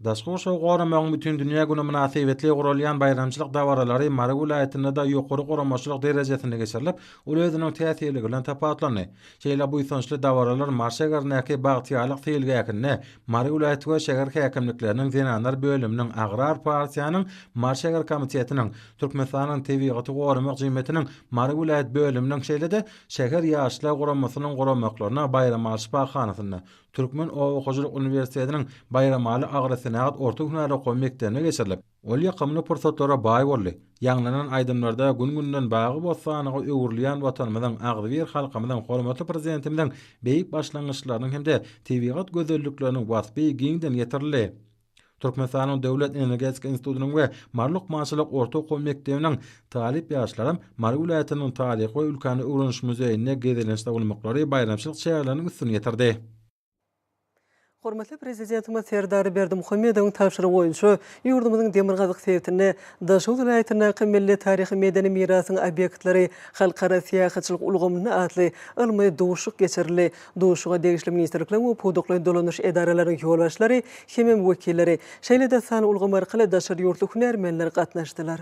Daşky gurşawy goramagyň Bütindünýä güni mynasybetli guralýan baýramçylyk dabaralary Mary welaýatynda-da ýokary guramaçylyk derejesinde geçirilip, ol özüniň täsirligi bilen tapawutlandy. Şeýle buýsançly dabaralar Mary şägerindäki Bagtyýarlyk seýilgähinde Mary welaýat we şäher häkimlikleriniň zenanlar bölüminiň, Agrar partiýanyň Mary şäher komitetiniň, Türkmenistanyň Tebigaty goramak jemgyýetiniň Mary welaýat bölüminiň şeýle-de şäher Ýaşlar guramasynyň guramaklaryna Baýramaly şypahanasynda, Türkmen oba hojalyk uniwersitetiniň Baýramaly agrosenagat orta hünär okuw mekdebinde geçirilip, ol ýakymly pursatlara baý boldy. Ýaňlanan aýdymlarda gün-günden bagy-bossanlyga öwrülýän Watanymyzyň, agzybir halkymyzyň, hormatly Prezidentimiziň beýik başlangyçlarynyň hem-de tebigat gözellikleriniň waspy giňden ýetirildi. Türkmenistanyň Döwlet energetika institutynyň we Mary lukmançylyk orta okuw mekdebiniň talyp ýaşlaram Mary welaýatynyň Taryhy we ülkäni öwreniş muzeýinde gezelençde bolmaklary baýramçylyk çäreleriniň üstüni ýetirdi. Hormatly Prezidentimiz Serdar Berdimuhamedowyň tabşyrygy boýunça ýurdumyzyň demirgazyk sebitinde Daşoguz welaýatyndaky milli taryhy-medeni mirasyň obýektleri halkara syýahatçylyk ulgamynda atly ylmy duşuşyk geçirildi. Duşuşyga degişli ministrlikleriň we pudaklaýyn dolandyryş edaralarynyň ýolbaşçylary hemem wekilleri, şeýle-de sanly ulgam arkaly daşary ýurtly hünärmenler gatnaşdylar.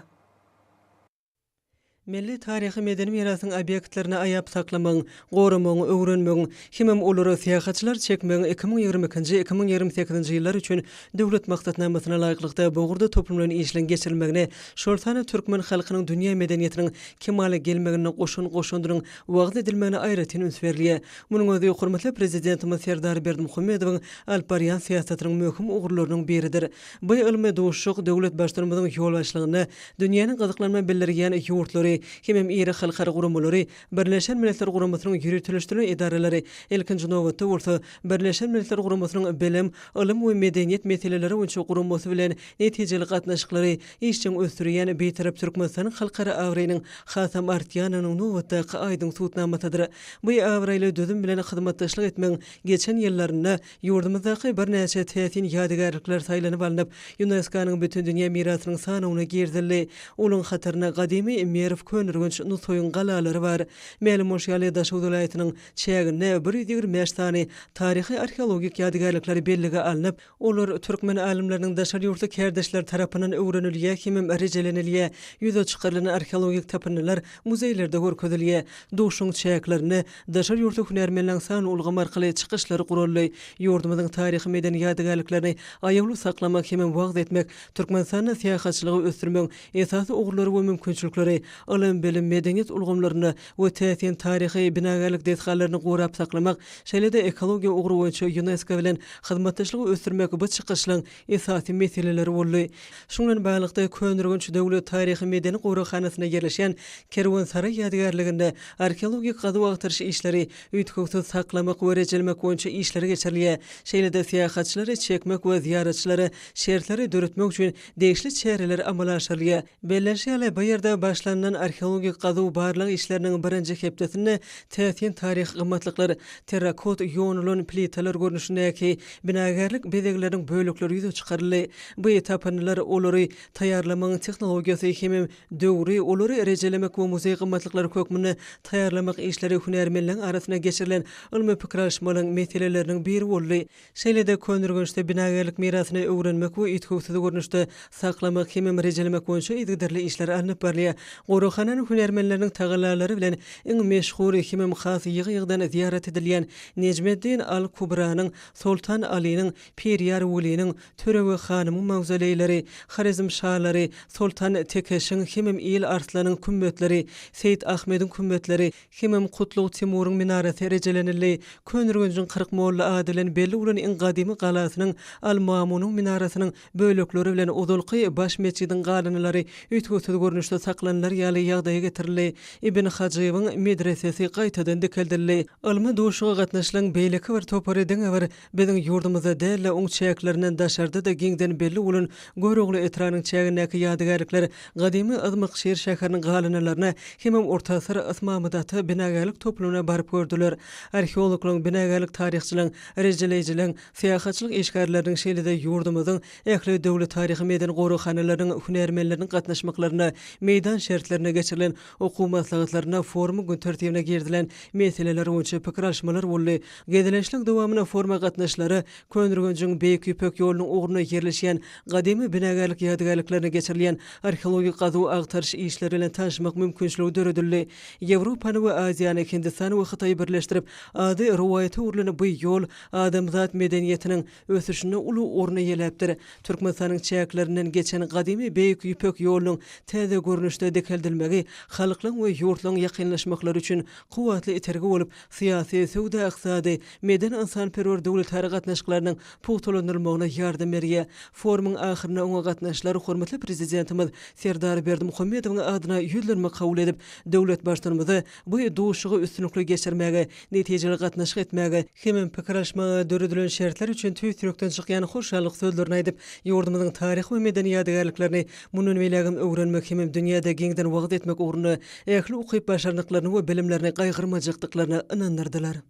Milli taryhy-medeni mirasyň obýektlerini aýap saklamagyň, goramagyň, öwrenmegiň hemem olara syýahatçylary çekmegiň 2022-nji, 2028-nji ýyllar üçin Döwlet maksatnamasyna laýyklykda bu ugurda toplumlaýyn işleň geçirilmegine, şol sanda türkmen halkynyň dünýä medeniýetiniň kemala gelmeginde goşan goşandynyň wagyz edilmegine aýratyn üns berilýär. Munuň özi hormatly Prezidentimiz Serdar Berdimuhamedowyň alyp barýan syýasatynyň möhüm ugurlarynyň biridir. Bu ylmy duşuşyk döwlet Baştutanymyzyň ýolbaşçylygynda dünýäniň gyzyklanma bildirýän ýurtlary hemem iri halkara guramalary, Birleşen Milletler Guramasynyň ýöriteleşdirilen edaralary, ilkinji nobatda bolsa, Birleşen Milletler Guramasynyň Bilim, ylym we medeniýet meseleleri boýunça guramasy bilen netijeli gatnaşyklary işjeň ösdürýän Bitarap Türkmenistanyň halkara abraýynyň hasam artýandygynyň nobatdaky aýdyň subutnamasydyr. Bu abraýly düzüm bilen hyzmatdaşlyk etmegiň geçen ýyllarynda ýurdumyzdaky birnäçe täsin ýadygärlikler saýlanyp alnyp, ÝUNESKO-nyň Bütindünýä mirasynyň sanawyna girizildi. Olaryň hatarynda gadymy Merw, Köneürgenç, Nusaýyň galalary bar. Mälim bolşy ýaly, Daşoguz welaýatynyň çäginde 125 sany taryhy-arheologik ýadygärlikler bellige alnyp, olar türkmen alymlarynyň daşary ýurtly kärdeşleri tarapyndan öwrenilýär hemem rejelenilýär. Ýüze çykarylan arheologik tapyndylar muzeýlerde görkezilýär. Duşuşygyň çäklerinde daşary ýurtly hünärmenleriň sanly ulgam arkaly çykyşlary guraldy. Ýurdumyzyň taryhy-medeni ýadygärliklerini aýawly saklamak hemem wagyz etmek, Türkmenistanda syýahatçylygy ösdürmegiň esasy ugurlary we mümkinçilikleri, ylym-bilim, medeniýet ulgamlarynda we täsin taryhy binagärlik desgalaryny gorap saklamak, şeýle-de ekologiýa ugry boýunça Ýunesko bilen hyzmatdaşlygy ösdürmek bu çykyşlaryň esasy meseleleri boldy. Şunuň bilen baglylykda, Köneürgenç döwlet taryhy-medeni goraghanasynda ýerleşýän Kerwensaraý ýadygärliginde arheologik gazuw-agtaryş işleri, üýtgewsiz saklamak we rejelemek boýunça işler geçirilýär. Şeýle-de syýahatçylary çekmek we zyýaratçylara şertleri döretmek üçin degişli çäreler amala aşyrylýar. Bellenişi ýaly, bu ýerde başlanylan. arheologik gazuw-barlag işleriniň birinji hepdesinde täsin taryhy gymmatlyklar, terrakot ýonulan plitalar görnüşindäki binagärlik bezegleriniň bölekleri ýüze çykaryldy. Bu tapyndylar olary taýýarlamagyň tehnologiýasy hemem döwri, olary rejelemek we muzeý gymmatlyklary hökmünde taýýarlamak işleri hünärmenleriň arasynda geçirilen ylmy pikir alyşmalaryň meseleleriniň biri boldy. Şeýle-de Köneürgençde binagärlik mirasyny öwrenmek we üýtgewsiz görnüşde saklamak hemem rejelemek boýunça yzygiderli işler alnyp barylýar. Goraghananyň hünärmenleriniň tagallalary bilen iň meşhur hemem has ýygy-ýygydan zyýarat edilýän Nejmeddin al-Kubranyň, Soltan Alynyň, Pirýar Weliniň, Törebeg hanymyň mawzoleýleri, Horezm şalary, Soltan Tekeşiň hemem Il Arslanyň kümmetleri, Seýit Ahmediň kümmetleri, Hemem Kutlug Timuryň minarasy rejelenildi. Köneürgenjiň 40 molla ady bilen belli bolan iň gadymy galasynyň Al-Mamunyň minarasynyň bölekleri bilen ozalky baş metjidiň galyndylary üýtgewsiz görnüşde saklanylar ýaly ýagdaýa getirildi. Ibn Hajybyň medresesi gaýtadan dikeldildi. Ylmy duşuşyga gatnaşylaň beýleki bir topary diňe bir Biziň ýurdumyzda däl-de, oň çäklerinden daşarda-da giňden belli bolan Görogly etrabynyň çägindäki ýadygärlikler, gadymy Yzmykşir şäheriniň galyndylaryna hemem orta asyr Ysmamydata binagärlik toplumyna baryp gördüler. Arheologlaryň, binagärlik taryhçylaryň, rejeleýjileriň, syýahatçylyk işgärleriniň, şeýle-de ýurdumyzyň ähli döwlet taryhy-medeni goraghanalarynyň hünärmenleriniň gatnaşmaklarynda meýdan şertlerinde geçirilen okuw maslahatlarynda forumyň gün tertibine girizilen meseleler boýunça pikir alyşmalar boldy. Gezelençligiň dowamynda foruma gatnaşyjylara Köneürgenjiň Beýik Ýüpek ýolunyň ugrunda ýerleşýän gadymy binagärlik ýadygärliklerinde geçirilýän arheologik gazuw-agtaryş işleri bilen tanyşmak mümkinçiligi döredildi. Ýewropany we Aziýany, Hindistany we Hytaýy birleşdirip, ady rowaýata öwrülen bu ýol adamzat medeniýetiniň ösüşinde uly orun eýeläpdir. Türkmenistanyň çäklerinden geçen gadymy Beýik Ýüpek ýolunyň täze görnüşde dikeldilmegi halklaryň we ýurtlaryň ýakynlaşmaklary üçin kuwwatly itergi bolup, syýasy, söwda-ykdysady, medeni-ynsanperwer döwletara gatnaşyklarynyň pugtalandyrylmagyna ýardam berýär. Forumyň ahyrynda oňa gatnaşyjylar hormatly Prezidentimiz Serdar Berdimuhamedowyň adyna ýüzlenme kabul edip, döwlet Baştutanymyza bu duşuşygy üstünlikli geçirmäge, netijeli gatnaşyk etmäge, hemem pikir alyşmaga döredilen şertler üçin tüýs ýürekden çykýan hoşallyk sözlerini aýdyp, ýurdumyzyň taryhy we medeni ýadygärliklerini mundan beýlägem öwrenmek hemem dünýäde giňden wagyz etmek ugrunda ähli ukyp-başarnyklaryny we bilimlerini gaýgyrmajakdyklaryna ynandyrdylar.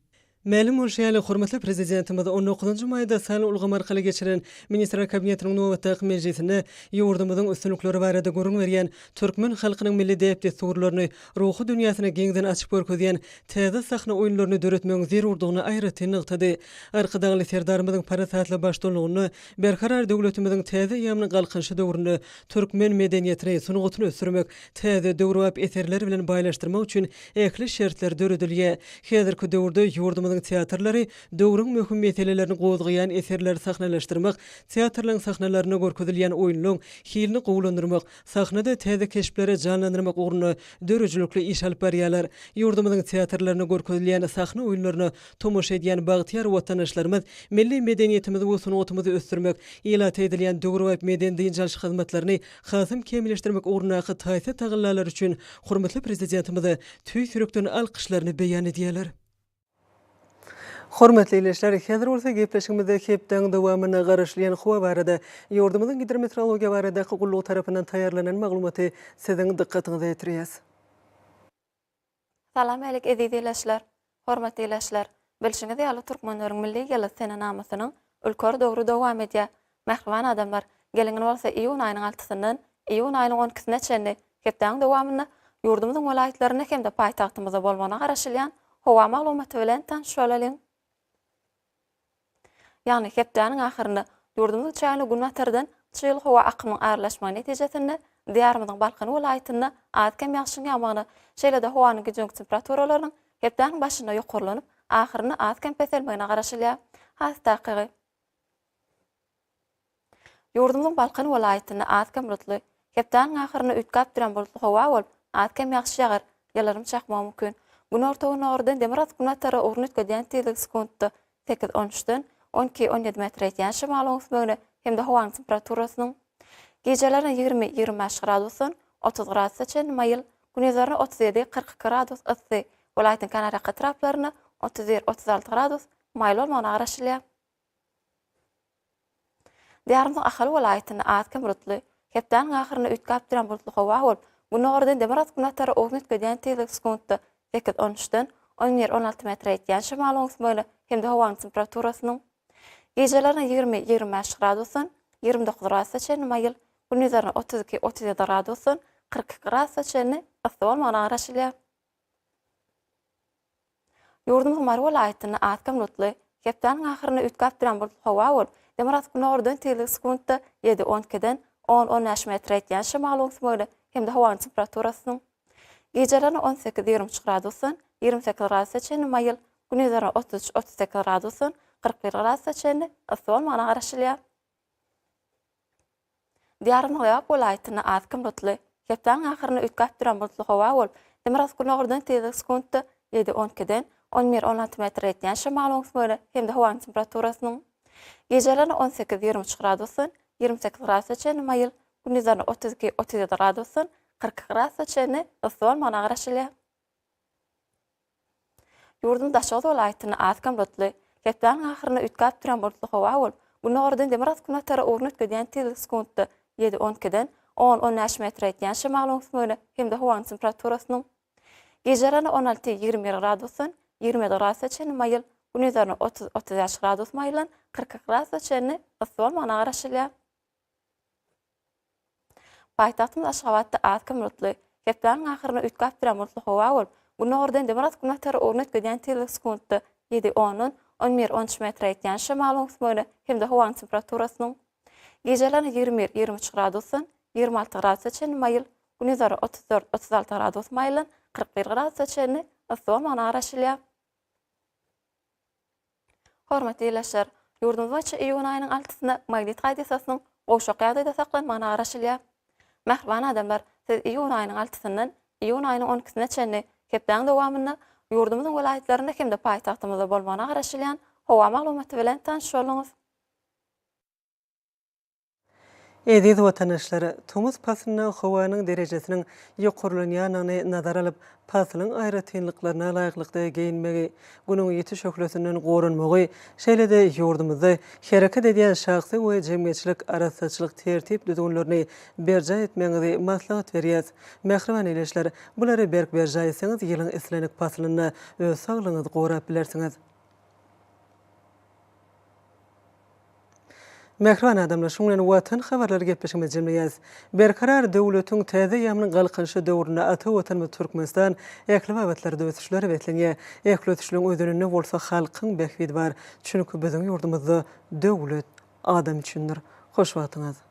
Mälim bolşy ýaly, hormatly Prezidentimiz on dokuzynjy maýda sanly ulgam arkaly geçirilen Ministrler Kabinetiniň nobatdaky mejlisinde ýurdumyzyň üstünlikleri barada gürrüň berýän, türkmen halkynyň milli däp-dessurlaryny, ruhy dünýäsini giňden açyp görkezýän täze sahna oýunlaryny döretmegiň zerurdygyny aýratyn nygtady. Arkadagly Serdarymyzyň parasatly baştutanlygynda Berkarar döwletimiziň täze eýýamynyň Galkynyşy döwründe türkmen medeniýetini, sungatyny ösdürmek, täze döwrebap eserler bilen baýlaşdyrmak üçin ähli şertler döredilýär. Häzirki döwürde ýurdumyzyň teatrlary döwrüň möhüm meselelerini gozgaýan eserleri sahnalaşdyrmak, teatrlaryň sahnalarynda görkezilýän oýunlaryň hilini gowulandyrmak, sahnada täze keşpleri janlandyrmak ugrunda döredijilikli iş alyp barýarlar. Ýurdumyzyň teatrlarynda görkezilýän sahna oýunlaryna tomaşa edýän bagtyýar watandaşlarymyz milli medeniýetimizi we sungatymyzy ösdürmek, ilata edilýän döwrebap medeni-dynç alyş hyzmatlaryny hasam kämilleşdirmek ugrundaky taýsyz tagallalary üçin hormatly Prezidentimize tüýs ýürekden alkyşlaryny beýan edýärler. Hormatly ildeşler, häzir bolsa gepleşigimizde hepdäň dowamynda garaşylýan howa barada ýurdumyzyň Gidrometeorologiýa baradaky gullugy tarapyndan taýýarlanan maglumaty siziň dykgatyňyza ýetirýäs. Salam älik eziz ildeşler! Hormatly ildeşler! Bilşiňiz ýaly türkmenleriň milli ýyly senenamasynyň ülker döwri dowam edýär. Mähriban adamlar, geliň indi bolsa iýun aýynyň altysyndan iýun aýynyň on ikisine çenli hepdäniň dowamynda ýurdumyzyň welaýatlarynda hem-de paýtagtymyzda bolmagyna garaşylýan howa maglumaty bilen tanyş bolalyň. Ýagny hepdäniň ahyrynda ýurdumyzyň çägine günbatardan çygly howa akymyň aralaşmagy netijesinde Diýarymyzyň Balkan welaýatynda az-kem ýagşyň ýagmagyna, şeýle-de howanyň gijeki temperaturalarynyň hepdäniň başynda ýokarlanyp, ahyrynda az-kem peselmegine garaşylýar. Has takygy. Ýurdumyzyň Balkan welaýatynda az-kem bulutly, hepdäniň ahyrynda üýtgäp durýan bulutly howa bolup, az-kem ýagyş ýagar, ýyldyrym çakmagy mümkin. Günorta-gündogardan demirgazyk-günbatara ugruny üýtgedýän tizligi sekuntda sekiz, on üçden on iki, on ýedi metre ýetýän şemalyň öwüsmegine hem-de howanyň temperaturasynyň gijelerine 20, 25 gradusdan 30 gradusa çenli maýyl, gündizlerine 37, 42 gradus yssy, welaýatyň kenarýaka etraplarynda 31, 36 gradus maýyl bolmagyna garaşylýar. Diýarymyzyň Ahal welaýatynda az-kem bulutly, hepdäniň ahyrynda üýtgäp durýan bulutly howa bolup, Gündogardan demirgazyk-günbatara ugrun üýtgedýän tizligi sekuntda sekiz, on üçden on bir, 16 metre ýetýän şemalyň öwüsmegine hem-de howanyň temperaturasynyň gijelerine 20, 25 gradusdan 29 gradusa çenli maýyl, gündizlerine 32, 37 gradusdan 42 gradusa çenli yssy bolmagyna garaşylýar. Ýurdumyzyň Mary welaýatynda az-kem bulutly, hepdäniň ahyrynda üýtgäp durýan bulutly howa bolup, demirgazyk-günordan tizligi sekuntda ýedi, on ikiden on, on bäş metre ýetýän şemalyň öwüsmegine hem-de howanyň temperaturasynyň gijelerine 18, 23 gradusdan 28 gradusa çenli maýyl, gündizlerine 33, 38 gradusdan 41 gradusa çenli yssy bolmagyna garaşylýar. Diýarymyzyň Lebap welaýatynda az-kem bulutly, hepdäniň ahyrynda üýtgäp duran bulutly howa bolup, demirgazyk-günordan tizligi sekuntda ýedi, on ikiden on bir, 16 metre ýetýän şemalyň öwüsmegine hem-de howanyň temperaturasynyň gijelerine 18, 23 gradusdan 28 gradusa çenli maýyl, gündizlerine 32, 37 gradusdan 42 gradusa çenli yssy bolmagyna garaşylýar. Ýurduň Daşoguz welaýatynda az-kem bulutly, hepdäniň ahyrynda üýtgäp durýan bulutly howa bolup, gündogardan demirgazyk-günbatara ugruny üýtgedýän tizligi sekuntda ýedi, on ikiden on, on bäş metre ýetýän şemalyň öwüsmegine hem-de howanyň temperaturasynyň gijelerine 16, 21 gradusdan 27 gradusa çenli maýyl, gündizlerine 30, 35 gradus maýyldan 42 gradusa çenli yssy bolmagyna garaşylýar. Paýtagtymyz Aşgabatda az-kem bulutly, hepdäniň ahyrynda üýtgäp durýan bulutly howa bolup, günordan demirgazyk-günbatara ugruny üýtgedýän tizligi sekuntda ýedi, ondan 11, 13 metre ýetýän şemalyň öwüsmegine hem-de howanyň temperaturasynyň gijelerine 21, 23 gradusdan 26 gradusa çenli maýyl, gündizlere 34, 36 gradus maýyldan 41 gradusa çenli yssy bolmagyna garaşylýar. Hormatly ildeşler! Ýurdumyz boýunça iýun aýynyň altysynda magnit hadysasynyň gowşak ýagdaýda saklanmagyna garaşylýar. Mähriban adamlar, siz iýun aýynyň altysyndan iýun aýynyň on ikisine çenli hepdäniň dowamynda ýurdumyzyň welaýatlarynda hem-de paýtagtymyzda bolmagyna garaşylýan howa maglumaty bilen tanyş bolduňyz. Eziz watandaşlar! Tomus paslynda howanyň derejesiniň ýokarlanýandygyny nazara alyp, paslyň aýratynlyklaryna laýyklykda geýinmegi, Günüň ýiti şöhlesinden goranmagy, şeýle-de ýurdumyzda hereket edýän şahsy we jemgyýetçilik arassaçylyk tertip-düzgünlerini berjaý etmegiňizi maslahat berýäs. Mähriban ildeşler, bulary berk berjaý etseňiz, ýylyň islendik paslynda öz saglygyňyzy gorap bilersiňiz. Mähriban adamlar, şunuň bilen Watan habarlary gepleşigimizi jemleýäris. Berkarar döwletiň täze eýýamynyň Galkynyşy döwründe ata Watanymyz Türkmenistan ähli babatlarda ösüşlere beslenýär. Ähli ösüşleriň özeninde bolsa halkyň bähbidi bar. Çünki biziň ýurdumyzda döwlet adam üçindir. Hoş wagtyňyz!